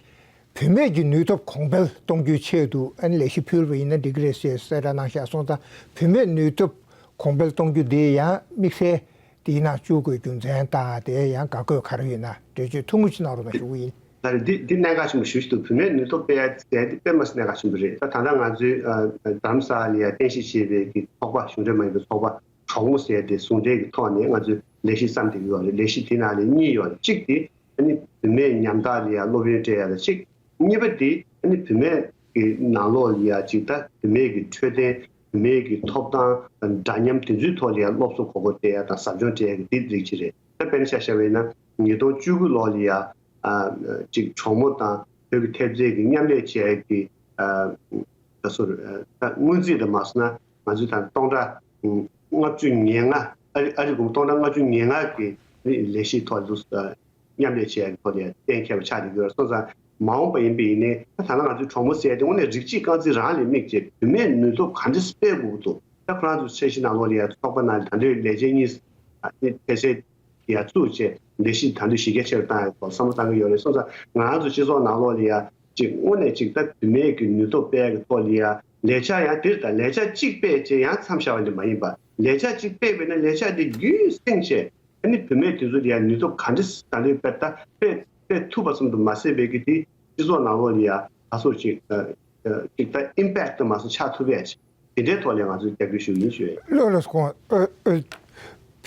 བུད་མེད་ཀྱི་ནུས་སྟོབས་གོང་འཕེལ་གཏོང་རྒྱུའི་ཆེད་དུ་ཨ་ནི་ལས་གཞི་ཕུལ་བ་ཡིན་ན་འགྲིག་གི་རེད་ཅེས་གསལ་བསྒྲགས་གནང་བཞག་སོང་ཙང་བུད་མེད་ནུས་སྟོབས་གོང་འཕེལ་གཏོང་རྒྱུ་འདི་ཡང་དམིགས་བསལ་དེའི་ནང་བཅུག་དགོས་རྒྱུ་མཚན་དང་དེ་ཡང་དགག་དགོས་ག་རེ་ཡོད་ན་འགྲེལ་བརྗོད་ཐུང་ངུ་ཅིག་གནང་རོགས་གནང་ཞུ་གི་ཡིན། ད་རེས་འདི་འདི་གནད་འགག་ཆེན་པོ་ཞེ་པོ་ཞིག་འདུག་བུད་མེད་ནུས་སྟོབས་སྤེལ་ཡ་ཟེར་ཡ་འདི་དཔེ་མ་སྲིད་གནད་འགག་ཆེན་པོ་རེད། ད་ད་ལྟ་ང་ཚོའི་ཨ་རྡ་རམ་ས་ལ་ཡ་རྟེན་གཞི་བྱས་པའི་གི་ཚོགས་པ་གཞུང་འབྲེལ་མ་ཡིན་པའི་ཚོགས་པ་གྲོགས་མོ་ཟེར་ཡ་དེ་ཟུང་འབྲེལ་གྱི་ཐོག་ནས་ང་ཚོས་ལས་གཞི་བརྩམས་བསྡད་ཀྱི་ཡོད་རེད། ལས་གཞི་དེ་ནང་ལ་གཉིས་ཡོད་རེད། གཅིག་དེ་ཨ་ནི་བུད་མེད་ཉམ་ཐག་ལ་ཡ་སློབ་ཡོན་སྤྲད་ཡ་དང་གཅིག་གཉིས་པ་དེ་ཨ་ནི་བུད་མེད་ཀྱི་ནང་ལོགས་ལ་ཡ་གཅིག་ད་བུད་མེད་ཀྱི་འཕྲོད་བསྟེན་བུད་མེད་ཀྱི་ཐོབ་ཐང་དང་འདྲ་མཉམ་དེ་ཚོའི་ཐོག་ལ་ཡ་སློབ་གསོ་གོ་སྐབས་སྤྲད་ཡ་དང་ཟབ་སྦྱོང་སྤྲད་ཡ་གི་དེ་རིགས་ཅིག་རེད། ད་དཔེར་ན་ཆ་བཞག་པ་ཡིན་ན། ཉིས་སྟོང་བཅུ་དགུ་ལོ་ལ་ཡ་ཨ་ཅིག་གྲོགས་མོ་དང་བོད་ཀྱི་འཐབ་རྩོད་ཀྱི་མཉམ་ལས་བྱེད་ཡག་གི་ཨ་ད་སོ་ད་སྔོན་རྩིས་དང་མ་སོང་ན་ང་ཚོས་ད་སྟོང་ཕྲག་ལྔ་བཅུ་ང་ལྔ་ཨ་རི་ཨ་རི་གུང་སྟོང་ཕྲག་ལྔ་བཅུ་ང་ལྔ་གི་ལས་གཞིའི་ཐོག་ཏུ་མཉམ་ལས་བྱེད་ཡག་གི་ཐོག་ལ་གཏན་འཁེལ་བ་ཆགས་བསྡད་ཡོད། སོང་ཙང་མ་འོངས་པ་ཡིན་པ་ཡིན་ནའི་ད་ད་ལྟ་ང་ཚོའི་གྲོགས་མོ་ཟེར་ཡག་དེ་དངོས་གནས་རིགས་གཅིག་རྐང་འཛིན་རང་ལ་དམིགས་བྱས་བུད་མེད་ནུས་སྟོབས་ག་འདྲ་སྤེལ་དགོས་ཀྱི་འདུག་ད་ཁོ་རང་ཚོ་འཆར་གཞི་ནང་ལོགས་ལ་ཡ་ཚོགས་པ་ནང་ལ་ད་ལྟའི་ལས་བྱེད་གཉིས་ཨ་ནི་ཕལ་ཆེར་ཡར་བཙུགས་བྱས་ལས་གཞི་ད་དུང་གཞི་རྒྱ་ཆེ་རུ་བཏང་ཡག་ཐོག་བསམ་བློ་བཏང་གི་ཡོད་རེད། སོང་ཙང་ང་རང་ཚོ་སྤྱི་ཚོགས་ནང་ལོགས་ལ་ཡ་ཅིག་དངོས་གནས་ཅིག་ད་བུད་མེད་ཀྱི་ནུས་སྟོབས་སྤེལ་ཡག་གི་ཐོག་ལ་ཡ་ལས་འཆར་ཡང་འདིར་ད་ལས་འཆར་གཅིག་སྤེལ་བྱས་ཡང་མཚམས་བཞག་པ་འདི་མ་ཡིན་པ། ལས་འཆར་གཅིག་སྤེལ་བས་ན་ལས་འཆར་འདི་རྒྱུན་བསྲིངས་བྱས་ཨ་ནི་བུད་མེད་དེ་ཚོ་ལ་ཡ་ནུས་སྟོབས་ག་འདྲ་ད་ལྟའི་དཔེ་ད་སྤེལ་སྤེལ་ཐུབ་པ་ཙམ་དུ་མ་ཟད་པའི་གི་དེ་སྤྱི་ཚོགས་ནང་ལོགས་ལ་ཡ་ད་སོ་ཅིག་ཅིག་ད་ཨིམ་པེག་ཏུ་མ་སོང་ཆགས་ཐུབ་ཡ་ཅིག་དེ་འདྲའི་ཐོག་ལ་ང་ཚོས་རྒྱབ་སྐྱོར་ཞུ་གི་ཡིན་ཞུ་ཡ་ཡིན། ལགས་ལགས་སོ། ཨ་ཨ་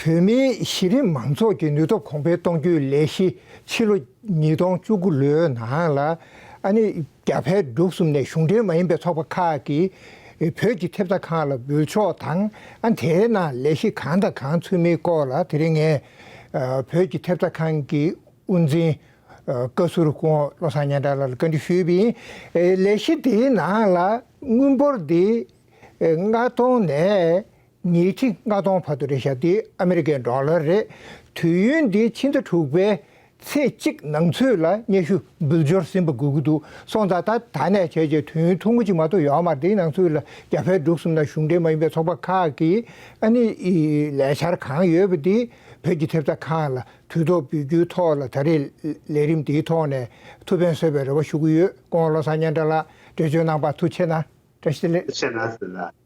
བོད་མིའི་གཞི་རིམ་མང་ཚོགས་ཀྱི་ནུས་སྟོབས་གོང་འཕེལ་གཏོང་རྒྱུའི་ལས་གཞི་ཕྱི་ལོ་ཉིས་སྟོང་བཅུ་དགུ་ལོའི་ནང་ལ་ཨ་ནི་རྒྱ་བལ་འབྲུག་གསུམ་ནས་གཞུང་འབྲེལ་མ་ཡིན་པའི་ཚོགས་པ་ཁག་གིས་བོད་ཀྱི་ཐེབས་རྩ་ཁང་ལ་འབུལ་ཕྱོགས་དང་ཨ་དེའི་ནང་ལས་གཞི་གང་དང་གང་ཚུད་མིན་སྐོར་ལ་དེ་རིང་ངས་ཨ་བོད་ཀྱི་ཐེབས་རྩ་ཁང་གི་དབུ་འཛིན་ཨ་བཀའ་ཟུར་སྐུ་ངོ་བློ་བཟང་སྙན་གྲགས་ལགས་ལ་བཀའ་འདྲི་ཞུས་པ་ཡིན། ཨེ་ལས་གཞི་དེའི་ནང་ལ་དངུལ་འབོར་དེ་ཨེ་ལྔ་སྟོང་ནས་ ཉིས་ཁྲི་ལྔ་སྟོང་བར་དུ་རེད་ཤག་དེ་ཨ་མི་རི་ཀའི་ཌོ་ལར་རེད། དུས་ཡུན་དེ་ཕྱི་ཟླ་དྲུག་པའི་ཚེས་གཅིག་ནང་ཚུད་ལ་སྙན་ཞུ་འབུལ་འབྱོར་ཟིན་པ་དགོས་ཀྱི་འདུག་སོང་ཙང་ད་ད་ནས་བྱས་རྗེས་དུས་ཡུན་ཐུང་ངུ་ཅིག་མ་གཏོགས་ཡོད་མ་རེད། དེའི་ནང་ཚུད་ལ་རྒྱ་བལ་འབྲུག་གསུམ་ན་གཞུང་འབྲེལ་མ་ཡིན་པའི་ཚོགས་པ་ཁག་གིས་ཨ་ནི་ལས་འཆར་གང་ཡོད་པ་དེ་བོད་ཀྱི་ཐེབས་རྩ་ཁག་ལ་དུས་ཐོག་འབུལ་རྒྱུའི་ཐོག་ལ་ད་རེས་ལས་རིམ་དེའི་ཐོག་ནས་ཐུགས་ཕན་གསོས་པའི་རེ་བ་ཞུ་གི་ཡོད། སྐུ་ངོ་བློ་བཟང་སྙན་གྲགས་ལགས། འགྲེལ་བརྗོད་གནང་བར་ཐུགས་རྗེ་གནང་། བཀྲ་ཤིས་བདེ་ལེགས། ཐུགས་རྗེ་གནང་ཟེར་ལ།